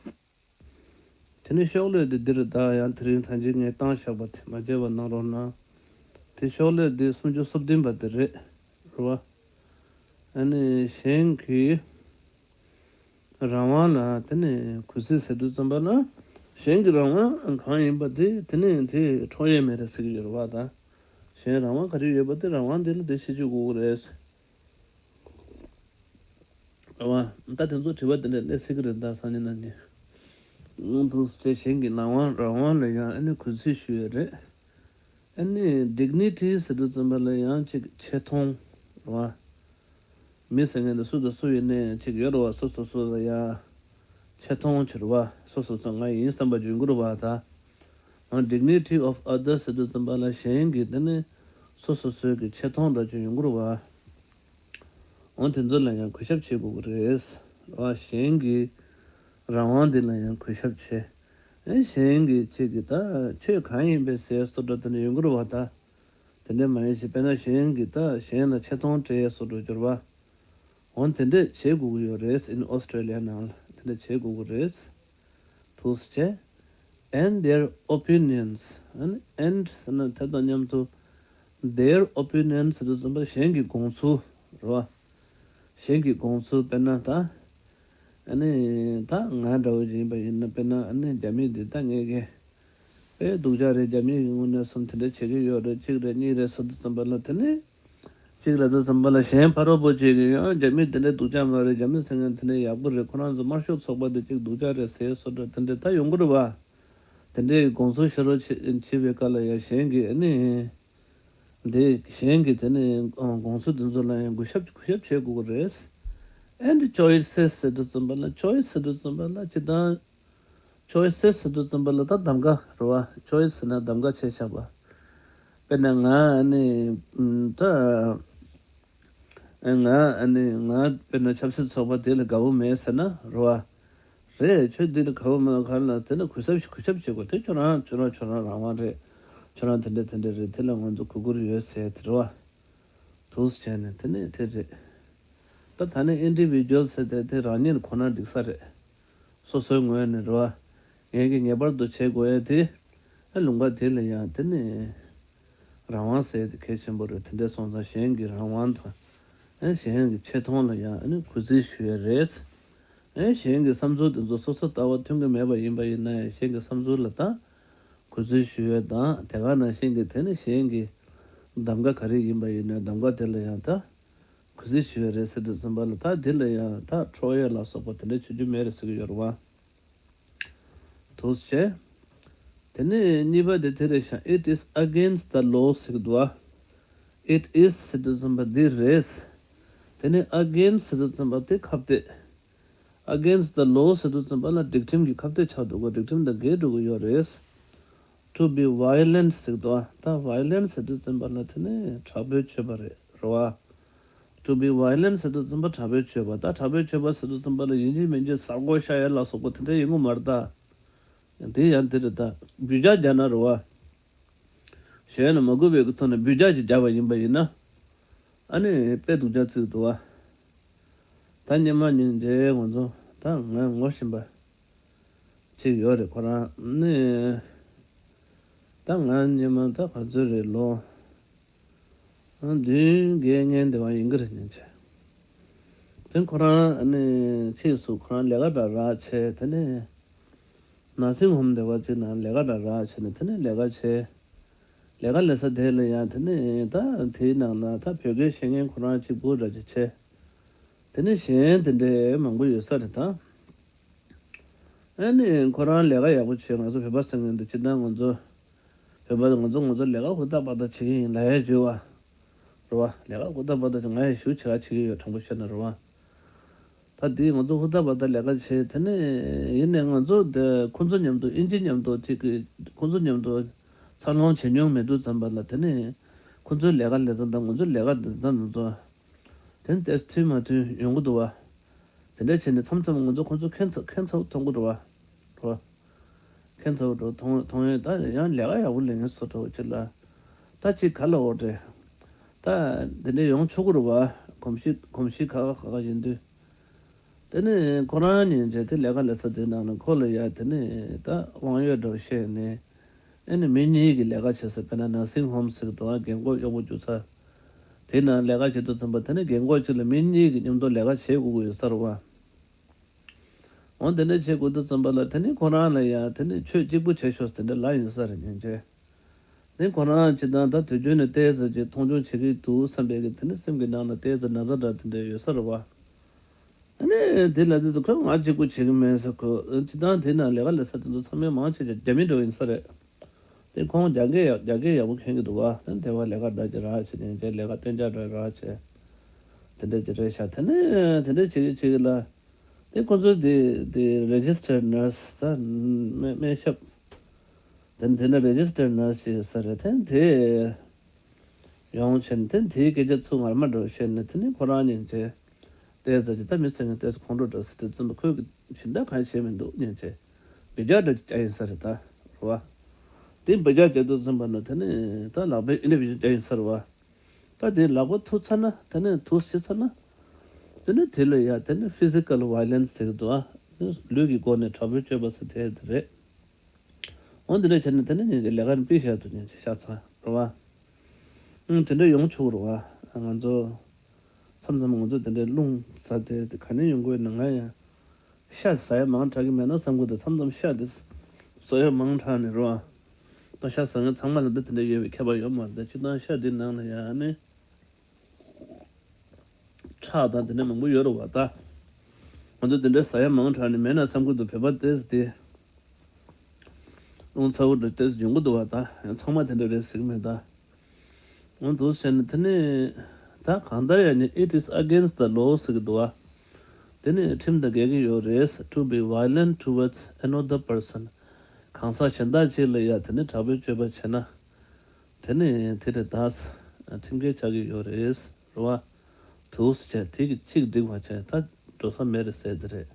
དེ་ནས་ཤོག་ལྷེ་དེ་འདིར་ད་ཡང་དེ་རིང་ཐང་ཅིག་ངས་བཏང་བཞག་པ་དེ་མ་བརྗེད་པ་གནང་རོགས་གནང་། དེ་ཤོག་ལྷེ་དེ་སུམ་ཅུ་སོ་བདུན་པ་དེ་རེད། རེད་བ། ཨ་ནི་གཞན་གྱི་རང་དབང་ལ་དེ་ནས་གུས་བརྩི་ཟེར་དུས་ཙམ་པ་ལ་གཞན་གྱི་རང་དབང་གང་ཡིན་པ་དེ་དེ་ནས་དེ་འཕྲོག་ཡས་མེད་རེད་ཟེར་གྱི་ཡོད་རེད་བ། ད་གཞན་རང་དབང་ག་རེ་ཡོད་པ་དེ་རང་དབང་དེ་ལ་དེ་བྱེད་བཅུག་དགོས་ཀྱི་རེད། རེད་བ། ད་དེ་ཚོ་དྲི་བ་དེ་འདྲ་སླེབས་སྲིད་ཀྱི་རེད། ད་སང་ཉིན་གནངས་ཉིན། ང་ཚོ་སྟེ་གཞན་གྱི་ལང་དབང་རང་དབང་ལ་ཡང་ཨ་ནི་གུས་བརྩི་ཞུ་ཡས་རེད། ཨ་ནི་dignity ཟེར་དུས་ཙམ་པ་ལ་ཡང་ཅིག་ཆེ་མཐོང་། རེད་བ། མི་ཟེར་མཁན་དེ་སུ་དང་སུ་ཡིན་ནའི་ཅིག་ཡོད་རེད་བ། སོ་སོ་སོ་ལ་ཡང་ཆེ་མཐོང་ཅིག་རེད་བ། སོ་སོ་སོ་ང་ཡིན་བསམ་པ་ཅིག་ཡོང་གི་རེད་བ། ད་ང་dignity of others ཟེར་དུས་ཙམ་པ་ལ་གཞན་གྱི་དེ་ནི་སོ་སོ་སོའི་གི་ཆེ་མཐོང་འདྲ་ཅིག་ཡོང་གི་རེད་བ། འོ་དེ་ཚོ་ལ་ཡང་གུས་ཞབས་བྱེད་དགོས་ཀྱི་རེད། རེད་བ། གཞན་གྱི་རང་དབང་འདི་ལ་ཡང་གུས་ཞབས་བྱེད། ཨེ་གཞན་གྱི་ཅིག་གི་ད་ཆོས་གང་ཡིན་པའི་ཟེར་སོ་འདྲ་དེ་འདྲ་ཡོང་གི་རེད་བ། ད་དེ་འདྲ་མ་ཡིན་ཞིག་དཔེར་ན་གཞན་གྱི་ད་གཞན་ལ་ཆེ་མཐོང་སྤྲད་ཡས་སོ་འདྲ་འགྱུར་བ། འོ་དེ་འདྲས་བྱེད་དགོས་ཀྱི་ཡོད་རེད། in Australia ནང་ལ་དེ་འདྲས་བྱེད་དགོས་ཀྱི་རེད། ཐུགས་རྗེ་ཆེ། And their opinions. ཨ་ནི་and ཟེར་ན་དེ་དང་མཉམ་དུ་their opinions ཟེར་དུས་ཙམ་པ་གཞན་གྱི་དགོངས་ཚུལ་རེད་བ། གཞན་གྱི་དགོངས་ཚུལ་དཔེར་ན་ད། ཨ་ནི་ད་ང་འདྲ་བོ་ཅིག་ཡིན་པ་ཡིན་ན། དཔེར་ན་ཨ་ནི་རྒྱ་མི་འདི་ད་ངས་ཀྱི་དཔེ་སྡུག་ཅག་རེད། རྒྱ་མི་ཡི་ངོས་ནས་སོང་དེ་འདྲ་བྱེད་ཀྱི་ཡོད་རེད། གཅིག་རེད་གཉིས་རེད་ཟེར་དུས་ཙམ་པ་ལ་དེ་ནི། གཅིག་ལ་དུས་ཙམ་པ་ལ་གཞན་ཕ་རོལ་པོ་ཅིག་གིས་ཡང་རྒྱ་མི་དེ་འདྲ་སྡུག་ཅག་མ་རེད། རྒྱ་མི་ཟེར་མཁན་དེ་འདྲ་ཡག་པོ་རེད། ཁོ་རང་ཚོ་དམར་ཤོག་ཚོགས་པ་དེ་གཅིག་སྡུག་ཅག་རེད་ཟེར་སོ་འདྲ་དེ་འདྲ་ད་ཡོང་གི་རེད་བ། དེ་འདྲའི་དགོངས་ཚུལ་བཤད་རོགས་བྱེད་བྱེད་པའི་སྐབས་ལ་ཡང་གཞན་གྱིས་ཨ་ནི། དེ་གཞན་གྱིས་དེ་ནི་དགོངས་ཚུལ་དེ་ཚོ་ལ་ཡང་གུས་ཞབས་གུས་ཞབས་བྱེད་དགོས་ཀྱི་རེད། And choices ཟེར་དུས་ཙམ་པ་ལ། choice ཟེར་དུས་ཙམ་པ་ལ་སྤྱིར་བཏང་། choices ཟེར་དུས་ཙམ་པ་ལ་ད་གདམ་ག་རེད་བ། choice ཟེར་ན་གདམ་ག་བྱས་བཞག་པ། དཔེར་ན་ང་ཨ་ནི་ད་ང་ཨ་ནི་ང་དཔེར་ན་ཆབ་སྲིད་ཚོགས་པ་དེ་ལ་དགའ་བོ་མེད་ཟེར་ན་རེད་བ། རེད། ཁྱོད་འདི་ལ་དགའ་བོ་མེད་ག་ལ་དེ་ལ་གུས་ཞབས་གུས་ཞབས་བྱེད་དགོས། དེ་ཁྱོད་རང་ཁྱོད་རང་ཁྱོད་རང་རང་དབང་རེད། ཁྱོད་རང་དེ་འདྲ་དེ་འདྲ་རེད། དེ་ལ་ང་ཚོ་གུས་བཀུར་ཡོད་ཟེར་དེ་རེད་བ། ཐུགས་རྗེ་ཆེ་ནས་དེ་ནས་དེ་རེད། ད་ད་ནི་individual ཟེར་དེ་དེ་རང་ཉིད་ཁོ་ན་འགྲིག་ས་རེད། སོ་སོའི་ངོས་ནས་རེད་བ། ངེད་ཀྱིས་ངེས་པར་དུ་བྱེད་དགོས་ཡ་དེ། ཨ་ལུང་པ་དེ་ལ་ཡང་དེ་ནི་རང་དབང་ཟེར་དེ་གལ་ཆེན་པོ་རེད། དེ་འདྲ་སོང་ཙང་གཞན་གྱི་རང་དབང་དང་། ཨ་གཞན་གྱི་ཆེ་མཐོང་ལ་ཡང་ཨ་ནི་གུས་བརྩི་ཞུ་ཡ་རེད། ཨ་གཞན་གྱི་བསམ་ཚུལ་དེ་ཚོ་སོ་སོ་ལྟ་བ་མཐུན་གྱི་མེད་པ་ཡིན་པ་ཡིན་ན་ཡང་གཞན་གྱི་བསམ་ཚུལ་ལ་ད་གུས་བརྩི་ཞུ་ཡ་དང་། དེ་ག་ནང་བཞིན་གྱི་དེ་ནི་གཞན་གྱི་གདམ་ག་ག་རེ་ཡིན་པ་ཡིན་ན་གདམ་ག་དེ་ལ་ཡང་ད་གུས་བརྩི་ཞུ་ཡ་རེད་ཟེར་དུས་ཙམ་པ་ལ། ད་དེ་ལ་ཡང་ད་ཁྲོ་ཡ་ལ་སོགས་པ་དེ་འདྲ་བྱེད་རྒྱུ་མེད་རེད་ཟེར་གྱི་ཡོད་རེད་བ། འདུག་སེ་བྱས། དེ་ནས་གཉིས་པ་དེ་དེ་རེད་ཤག It is against the law ཟེར་གྱི་འདུག་བ། It is ཟེར་དུས་ཙམ་པ་འདི་རེད། དེ་ནས་against ཟེར་དུས་ཙམ་པ་དེ་ཁ་གཏད། Against the law ཟེར་དུས་ཙམ་པ་ལ་སྒྲིག་ཁྲིམས་ཀྱི་ཁ་གཏད་ཆགས་འདུག་གོ། སྒྲིག་ཁྲིམས་དང་འགལ་འགྲོ་གི་ཡོད་རེད། To be violent ཟེར་གྱི་འདུག་བ། ད་violent ཟེར་དུས་ཙམ་པ་ལ་དེ་ནས་དྲག་པོའི་སྤྱོད་པ་རེད། རེད་བ། To be violent ཟེར་དུས་ཙམ་པ་དྲག་པོའི་སྤྱོད་པ། ད་དྲག་པོའི་སྤྱོད་པ་ཟེར་དུས་ཙམ་པ་ལ་ཡིན་གཅིག་མིན་གཅིག་ཟ་སྒོ་བཤའ་ཡ་ལ་སོགས་པ་དེ་འདྲ་ཡིན་གྱི་མ་རེད་ད། དེ་ཡང་དེ་རེད་ད། སྦུད་ལྕག་རྒྱག་ན་རེད་བ། གཞན་ལ་མ་གུས་པའི་གི་ཐོག་ནས་སྦུད་ལྕག་ཅིག་རྒྱག་པ་ཡིན་པ་ཡིན་ན། ཨ་ནི་དཔེ་སྡུག་ཅག་བརྩི་གི་འདུག་བ། ད་སྔོན་མ་ཉིན་རེ་ང་ཚོ་ད་ང་ངོ་ཤེས་པ་ཅིག་ཡོད་རེད། ཁོ་རང་ནི་ད་ང་སྔོན་མ་ད་ག་ཚོད་རེད། ལོ་བདུན་བརྒྱད་ངན་དེ་བ་ཡིན་གྱི་རེད། ཉིན་བྱེད་དེ་ཁོ་རང་ནི་ཕྱིས་སུ་ཁོ་རང་ལས་ཀ་འདྲ་རག་བྱས། དེ་ནས་ནར་སིང་ཧོམ་དེ་བ་ཅིག་ནང་ལས་ཀ་འདྲ་རག་བྱས་ནས་དེ་ནས་ལས་ཀ་བྱས། ལས་ཀ་ལས་ས་དེ་ལ་ཡང་དེ་ནས་ད་དེའི་ནང་ན་ད་བོད་སྐད་ཤེས་མཁན་ཁོ་རང་གཅིག་པུ་འདྲ་ཅིག་བྱས། དེ་ནས་གཞན་དེ་འདྲའི་མང་པོ་ཡོད་ས་རེད་ད། ཨ་ནི་ཁོ་རང་ལས་ཀ་ཡག་པོ་བྱས། ང་ཚོ་བོད་པ་ཟེར་མཁན་འདི་སྤྱིར་བཏང་ང་ཚོ་བོད་པ་ང་ཚོ་ང་ཚོ་ལས་ཀ་ཧུར་ཐག་པ་ཐག་བྱེད་ཀྱི་ཡིན་ལབ་ཡ་བརྗོད་བ་རེད་བ། ལས་ཀ་ཧུར་ཐག་པ་ཐག་བྱེད། ང་ཡང་ཞུ་བྱེད་ཀ་བྱེད་ཀྱི་ཡོད། དྲང་པོ་བཤད་ན་རེད་བ། ད་འདི་ང་ཚོ་ཧུར་ཐག་པ་ཐག་ལས་ཀ་བྱེད། དེ་ནས་ཡིན་ནས་ང་ཚོ་འདི་ཁོང་ཚོ་མཉམ་དུ་ཨིན་ཇི་མཉམ་དུ་ཅིག་གི་ཁོང་ཚོ་མཉམ་དུ་འཚར་ལོངས་བྱེད་མྱོང་མེད་དུས་ཙམ་པ་ལ། དེ་ནས་ཁོང་ཚོའི་ལས་ཀ་ལས་སྟངས་དང་ང་ཚོའི་ལས་ཀ་ལས་སྟངས་དེ་ཚོ་དེ་ནས་ཏོག་ཙམ་མཐུན་མ་མཐུན་ཡོང་གི་འདུག་བ། དེ་འདྲ་བྱས་ནས་མཚམས་མཚམས་ང་ཚོ་ཁོང་ཚོ་ཁྱད་མཚར་ཁྱད་མཚར་མཐོང་གི་འདུག་བ། རོ། ཁྱད་མཚར་འགྲོ་མཐོང་མཐོང་ཡོད། ད་ཡང་ལས་ཀ་ཡག་པོ་ལས་མཁན་ཚོ་འདྲ་བོ་ཅིག་ལ། ད་ཅིག་ག་ལ་འོ་འདྲ། ད་འདི་འདྲ་ཡོང་ཆོག་གི་རེད་བ། གོམས་གཤིས་གོམས་གཤིས་ཁ་ཁ་ཁ་ཁ་ཡིན་དུས། དེ་ནས་ཁོ་རང་ཉིན་བྱས་དེ་ལས་ཀ་ལས་ས་དེ་ནང་ནས་ཁོ་ལ་ཡ་དེ་ནས་ད་དབང་ཡོད་འདྲ་བོ་བཤད་ནས། ཨེ་ནས་མི་གཉིས་ཀྱི་ལས་ཀ་བྱེད་ས། དཔེར་ན་ནར་སིང་ཧོམ་ཟེར་གི་འདུག་ཨ། རྒན་གོག་གཡོག་པོ་རྒྱུག་ས། དེ་ནང་ལས་ཀ་བྱེད་དུས་ཙམ་པ་དེ་ནས་རྒན་གོག་གཅིག་ལ་མི་གཉིས་ཀྱིས་མཉམ་དུ་ལས་ཀ་བྱེད་དགོས་ཀྱི་ཡོད་ས་རེད་བ། འོ་དེ་འདྲ་བྱེད་དགོས་དུས་ཙམ་པ་ལ་དེ་ནི་ཁོ་རང་ལ་ཡང་དེ་ནི་ཆོས་གཅིག་པུ་བྱེད་ཤོག་དེ་འདྲ་ལབ་ཡིན་ས་རེད། ཉན་བྱས་ནི་ཁོ་རང་སྤྱིར་བཏང་ད་དུས་རྒྱུན་ནས་ཏོག་ཙམ་ཅིག་མཐོང་ཆུང་བྱེད་ཀྱི་འདུག་བསམ་པའི་གི་དེ་ནི་སེམས་ཀྱི་ནང་ལ་ཏོག་ཙམ་ན་ཚ་འདྲ་དེ་འདྲ་ཡོད་ས་རེད་བ། ཨ་ནི་དེ་ལ་དེ་ཚོ་ཁོས་ང་གཅིག་པུ་བྱེད་ཀྱི་མེད་ཟེར། ཁོས་སྤྱིར་བཏང་དེ་ན་ལས་ཀ་ལས་ས་དེ་ཚོ་ཚང་མས་མང་ཆེ་ཆེ་རྒྱ་མི་འདྲ་བོ་ཡིན་ས་རེད། དེ་ཁོང་རྒྱ་སྐད་ཡག་རྒྱ་སྐད་ཡག་པོ་མཁྱེན་གྱི་འདུག་བ། དེ་དེ་བ་ལས་ཀ་འདྲ་ཅིག་རག་བྱས་ནས་རྒྱ་ལས་ཀ་སྟོན་རྒྱ་འདྲ་རག་བྱས། དེ་འདྲ་ཅིག་རེད་ཤག་དེ་ནས་དེ་འདྲ་བྱེད་ཀྱི་བྱེད་ཀྱི་ལ། དེ་ཁོ་ཚོའི་དེ་དེ་registered nurse ད་སྨན་སྨན་ཞབས། དེ་དེ་ནས་registered nurse ཞིག་ཡོད་ས་རེད། དེ་དེ་ཡོང་བྱས་ནས་དེ་དེའི་སྐད་ཆ་ཚུར་ངར་མ་འདྲ་བོ་བཤད་ནས། དེ་ནས་ཁོ་རང་ཉིན་བྱས་ཏོག་ཙམ་ཅིག་ད་མི་ཚེ་ངན་ཏོག་ཙམ་ཁོང་ཁྲོ་འདྲ་ཟེར་དུས་ཙམ་པ་ཁོས་གི་སྦྱིན་བདག་གང་བྱས་མི་འདུག་ཉིན་བྱས་འབུད་རྒྱག་འདྲ་ཅིག་བྱས་ཡིན་ས་རེད་ད། རེད་བ། དེ་འབུད་རྒྱག་བྱས་དུས་ཙམ་པ་ན་དེ་ནས་ད་ལག་པས་ཨི་འདྲ་བི་ཞིག་བྱས་ཡིན་ས་རེད་བ། ད་དེ་ལག་པ་ཐུག་ཚར་ན། དེ་ནས་ཐུག་ཤི་ཚར་ན། དེ་ནས་དེ་ལ་ཡ་དེ་ནས་physical violence ཟེར་གི་འདུག་ཨ། ལུས་ཀྱི་སྒོ་ནས་དྲག་པོའི་སྤྱོད་པ་ཟེར་དེ་དེ་རེད། འོ་འདི་འདྲ་བྱས་ནས་དེ་ནས་ཉིན་གྱི་ལས་ཀ་ནས་ཕུད་བཞག་ཏུ་ཉིན་གྱི་ཤ་ཚ་རེད་བ། ཨང་དེ་འདྲ་ཡོང་ཆོག་རེད་བ། ང་ཚོ་མཚམས་མཚམས་ང་ཚོ་དེ་འདྲའི་རླུང་ཟ་དེ་དེ་ག་ནས་ཡོང་དགོས་ན། ང་ཡང་ཤ་ཟ་ཡ་མང་དྲགས་ཀྱི་མེད་ན་བསམ་གི་འདུག་མཚམས་མཚམས་ཤ་དེ་ཟ་ཡ་མང་དྲགས་ནས་རེད་བ། ད་ཤ་ཟ་མཁན་ཚང་མ་ལ་འདི་དེ་འདྲ་ཡོད་པའི་ཁྱད་པར་ཡོད་མ་རེད། ད་སྤྱིར་བཏང་ཤ་འདི་ནང་ལ་ཡང་ནི་ཁྲག་དང་དེ་འདྲ་མང་པོ་ཡོད་རེད་བ། ད་ང་ཚོ་དེ་འདྲ་ཟ་ཡ་མང་དྲགས་ནས་མེད་ན་བསམ་གི་འདུག་བོད་པ་དེ་དེ་རླུང་ཚ་བོ་འདྲ་དེ་ཡོང་གི་འདུག་བ། ད་ཡང་ཚང་མ་དེ་འདྲ་རེད་ཟེར་གི་མེད་ད། འོ་འདུག་ཟེར་ནས་དེ་ནས་ད་གང་ལྟར་ཡང་ནི་it is against the law ཟེར་གི་འདུག་བ། དེ་ནི་ཁྲིམས་དང་འགལ་གྱི་ཡོད་རེད། To be violent towards another person གང་ཟག་གཞན་དག་ཅིག་ལ་ཡ་དེ་ནི་དྲག་པོའི་སྤྱོད་པ་བྱས་ན། དེ་ནི་དེ་རེད་ད། ཁྲིམས་འགལ་ཆགས་ཀྱི་ཡོད་རེད། རེད་བ། འདུག་ཟེར་བྱས་དེ་གི་གཅིག་འགྲིག་པ་བྱས་ད་འགྲོ་ས་མེད་རེད་ཟེར་དེ་རེད།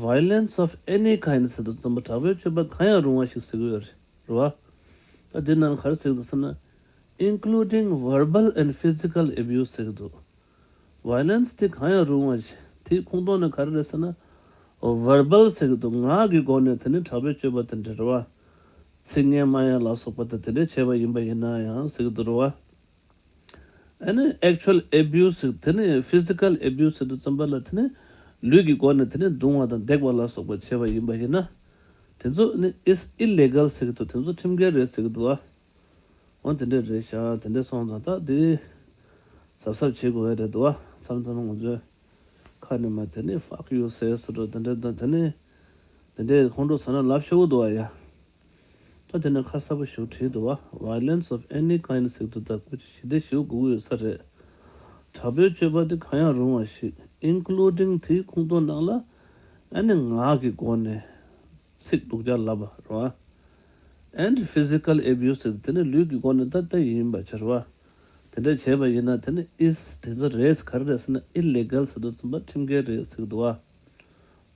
Violence of any kind ཟེར་དུས་ཙམ་པ་དྲག་པོའི་སྤྱོད་པ་གང་ཡང་རུང་བ་ཞིག་ཟེར་གི་ཡོད་རེད། རེད་བ། ད་འདི་ནང་ག་རེ་ཟེར་གི་འདུག་ཟེར་ན། Including verbal and physical abuse ཟེར་གི་འདུག Violence དེ་གང་ཡང་རུང་བ་ཞིག་དེའི་ཁོངས་གཏོགས་ནི་ག་རེ་རེད་ཟེར་ན། verbal་ཟེར་གྱི་འདུག་ངག་གི་སྒོ་ནས་དེ་ནི་དྲག་པོའི་སྤྱོད་པ་དེ་འདྲ་རེད་བ། ཚིག་ངན་སྨྲ་ཡ་ལ་སོགས་པ་དེ་དེ་འདྲ་བྱས་པ་ཡིན་པ་ཡིན་ན་ཡང་ཟེར་གྱི་འདུག་རེད་བ། ཨ་ནི་actual abuse་ཟེར་དེ་ནི་physical abuse་ཟེར་དུས་ཙམ་པ་ལ་དེ་ནི་ལུས་ཀྱི་སྒོ་ནས་དེ་ནི་རྡུང་བ་དང་བརྡེག་པ་ལ་སོགས་པ་བྱས་པ་ཡིན་པ་ཡིན་ན། དེ་ཚོ་ནི་is illegal་ཟེར་གྱི་འདུག་དེ་ཚོ་ཁྲིམས་འགལ་རེད་ཟེར་གྱི་འདུག་བ། འོ་དེ་འདྲ་རེད་ཤག་དེ་འདྲ་སོང་ཙང་ད་དེ་གཟབ་གཟབ་བྱེད་དགོས་ཡ་རེད་འདུག་བ། མཚམས་མཚམས་ང་ཚོའི་ཁ་ནས་མ་དེ་ནི་fuck you་ཟེར་སྲོལ་འདྲ་དེ་འདྲ་དང་དེ་ནི་དེ་འདྲའི་ཁོང་ཁྲོ་ཟ་ན་ལབ་ཤོར་འདུག་བ་ཡ། ད་དེ་ནི་ཁ་གསལ་པོ་ཞིག་བྲིས་འདུག་བ། Violence of any kind་ཟེར་དུས་ད་སྐུ་ཞི་བདེ་ཞིག་དགོས་ཀྱི་ཡོད་ས་རེད། དྲག་པོའི་སྤྱོད་པ་དེ་གང་ཡང་རུང་བ་ཞིག including་དེའི་ཁོངས་གཏོགས་ནང་ལ་ཨ་ནི་ངག་གི་སྒོ་ནས་ཚིག་སྡུག་ཅག་ལབ་པ་རེད་བ། And physical abuse་ཟེར་དེ་ནི་ལུས་ཀྱི་སྒོ་ནས་ད་ལྟ་ཡིན་པ་ཕྱིར་བ། དེ་འདྲ་བྱས་པ་ཡིན་ན་དེ་ནི་is་དེ་ཚོ་རེད་ག་རེ་རེད་ཟེར་ན་illegal་ཟེར་དུས་ཙམ་པ་ཁྲིམས་འགལ་རེད་ཟེར་གྱི་འདུག་བ།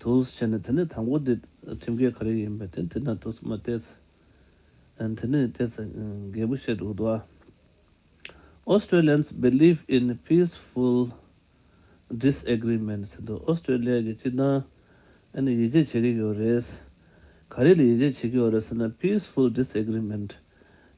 དུས་བྱས་ནས་དེ་ནི་དང་པོ་དེ་ཁྲིམས་འགལ་ག་རེ་ཡིན་པ་དེ་དེ་ན་དུས་མ་བལྟས། དེ་ནི་བལྟས་རྒྱས་པོ་བཤད་འདུག་འདུག་བ། Australians believe in peaceful disagreement་ཟེར་འདུག་ཨོ་སི་ཀྲོ་ལི་ཡ་གི་སྤྱི་བཏང་ཨ་ནི་ཡིད་ཆེས་བྱེད་ཀྱི་ཡོད་རེད། ག་རེ་ལ་ཡིད་ཆེས་བྱེད་ཀྱི་ཡོད་རེད་ཟེར་ན་peaceful disagreement།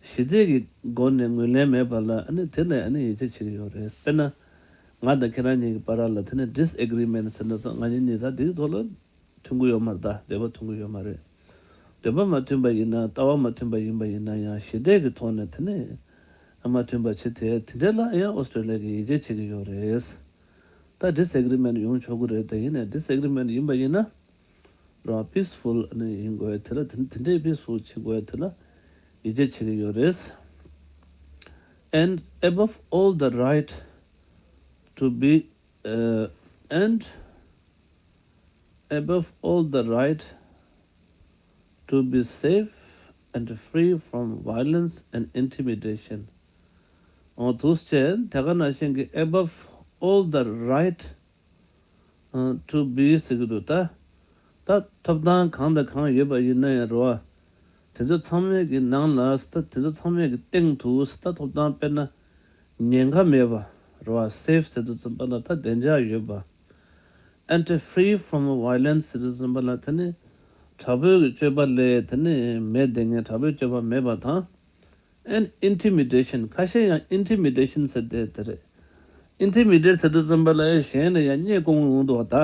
ཞི་བདེ་གི་སྒོ་ནས་ངོས་ལེན་མེད་པ་ལ་ཨ་ནི་དེ་ལ་ཨ་ནི་ཡིད་ཆེས་བྱེད་ཀྱི་ཡོད་རེད། དཔེར་ན་ང་དང་ཁྱེད་རང་གཉིས་ཀྱི་བར་ལ་དེ་ནི་disagreement་ཟེར་ན་ང་གཉིས་གཉིས་ད་འདིའི་ཐོག་ལ་མཐུན་གྱི་ཡོད་མ་རེད། ད་འདོད་པ་མཐུན་གྱི་ཡོད་མ་རེད། འདོད་པ་མ་མཐུན་པ་ཡིན་ན་ལྟ་བ་མ་མཐུན་པ་ཡིན་པ་ཡིན་ན་ཡང་ཞི་བདེ་གི་ཐོག་ནས་དེ་ནི་མ་མཐུན་པ་བྱེད་དེ་དེ་འདྲ་ལ་ཡང་ཨོ་སི་ཀྲོ་ལི་ཡ་གིས་ཡིད་ཆེས་བྱེད་ཀྱི་ཡོད་རེད། ད་disagreement་ཡོང་ཆོག་གི་རེད། ད་ཡིན་ནའི་disagreement་ཡིན་པ་ཡིན་ན་རང་peaceful་ནི་ཡིན་དགོས་དེ་ལ་དེ་དེ་འདྲའི་peaceful་བྱེད་དགོས་དེ་ལ་ཡིད་ཆེས་བྱེད་ཀྱི་ཡོད་རེད། And above all the right to be uh, and above all the right to be safe and free from violence and intimidation. འོ་དུས་ཆེན་དེ་ག་ནང་བཞིན་གྱི་above all the right uh, to be་ཟེར་གྱི་འདུག་ད་ད་ཐོབ་ཐང་གང་དང་གང་ཡོད་པ་ཡིན་ན་ཡང་རེད་བ། དེ་ཚོ་ཚང་མའི་གི་ནང་ལ་ད་དེ་ཚོ་ཚང་མའི་གི་སྟེང་དུ་ད་ཐོབ་ཐང་དཔེར་ན་ཉེན་ཁ་མེད་པ་རེད་བ། Safe་ཟེར་དུས་ཙམ་པ་ལ་ད་བདེ་འཇགས་ཡོད་པ། And free from violence་ཟེར་དུས་ཙམ་པ་ལ་དེ་ནི་དྲག་པོའི་གི་སྤྱོད་པ་ལས་དེ་ནི་མེད་བསྡད་མཁན་དྲག་པོའི་སྤྱོད་པ་མེད་པ་དང་། And intimidation། ཁ་ཤས་ཡང་intimidation་ཟེར་དེ་དེ་རེད། Intimidate་ཟེར་དུས་ཙམ་པ་ལ་གཞན་ལ་ཡང་བརྙས་བཀོད་ཡོང་གི་འདུག་བ། ད་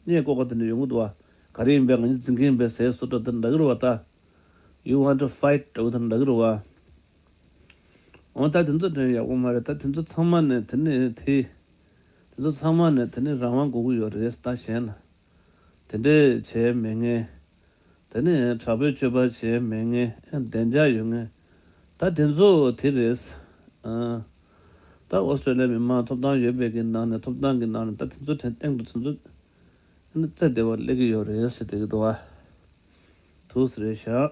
བརྙས་བཀོད་པ་དེ་འདྲ་ཡོང་གི་འདུག་བ། ག་རེ་ཡིན་པའི་ང་ཉིད་འཛིན་གྱི་ཡིན་པའི་ཟེར་སོ་འདྲ་དེ་འདྲ་གི་རེད་བ། ད་you want to fight་འདྲ་བོ་དེ་འདྲ་གི་རེད་བ། འོ་ད་དེ་ཚོ་དྲན་ཡག་པོ་མ་རེད། ད་དེ་ཚོ་ཚང་མ་ནས་དེ་ནས་དེ་དེ་ཚོ་ཚང་མ་ནས་དེ་ནས་རང་དབང་དགོས་ཀྱི་ཡོད་རེད། ད་གཞན་ལ་དེ་འདྲས་བྱས་མེད་ངེས། དེ་ནས་དྲག་པོའི་སྤྱོད་པ་བྱས་མེད་ངེས། བདེ་འཇགས་ཡོད་ངེས། ད་དེ་ཚོ་དེ་རེད། ཨ། ད་ཨོ་སི་ཀྲོ་ལི་ཡ་མི་མང་ཐོབ་ཐང་ཡོད་པའི་གི་ནང་ནས་ཐོབ་ཐང་གི་ནང་ནས་ད་དེ་ཚོ་དྲན་སྟེང་དུ་དེ་ཚོ་ཨ་ནི་རྩ་བདེ་བར་སླེབས་ཀྱི་ཡོད་རེད་ཟེར་བསྡད་ཀྱི་འདུག་བ། དུས་རེད་ཤག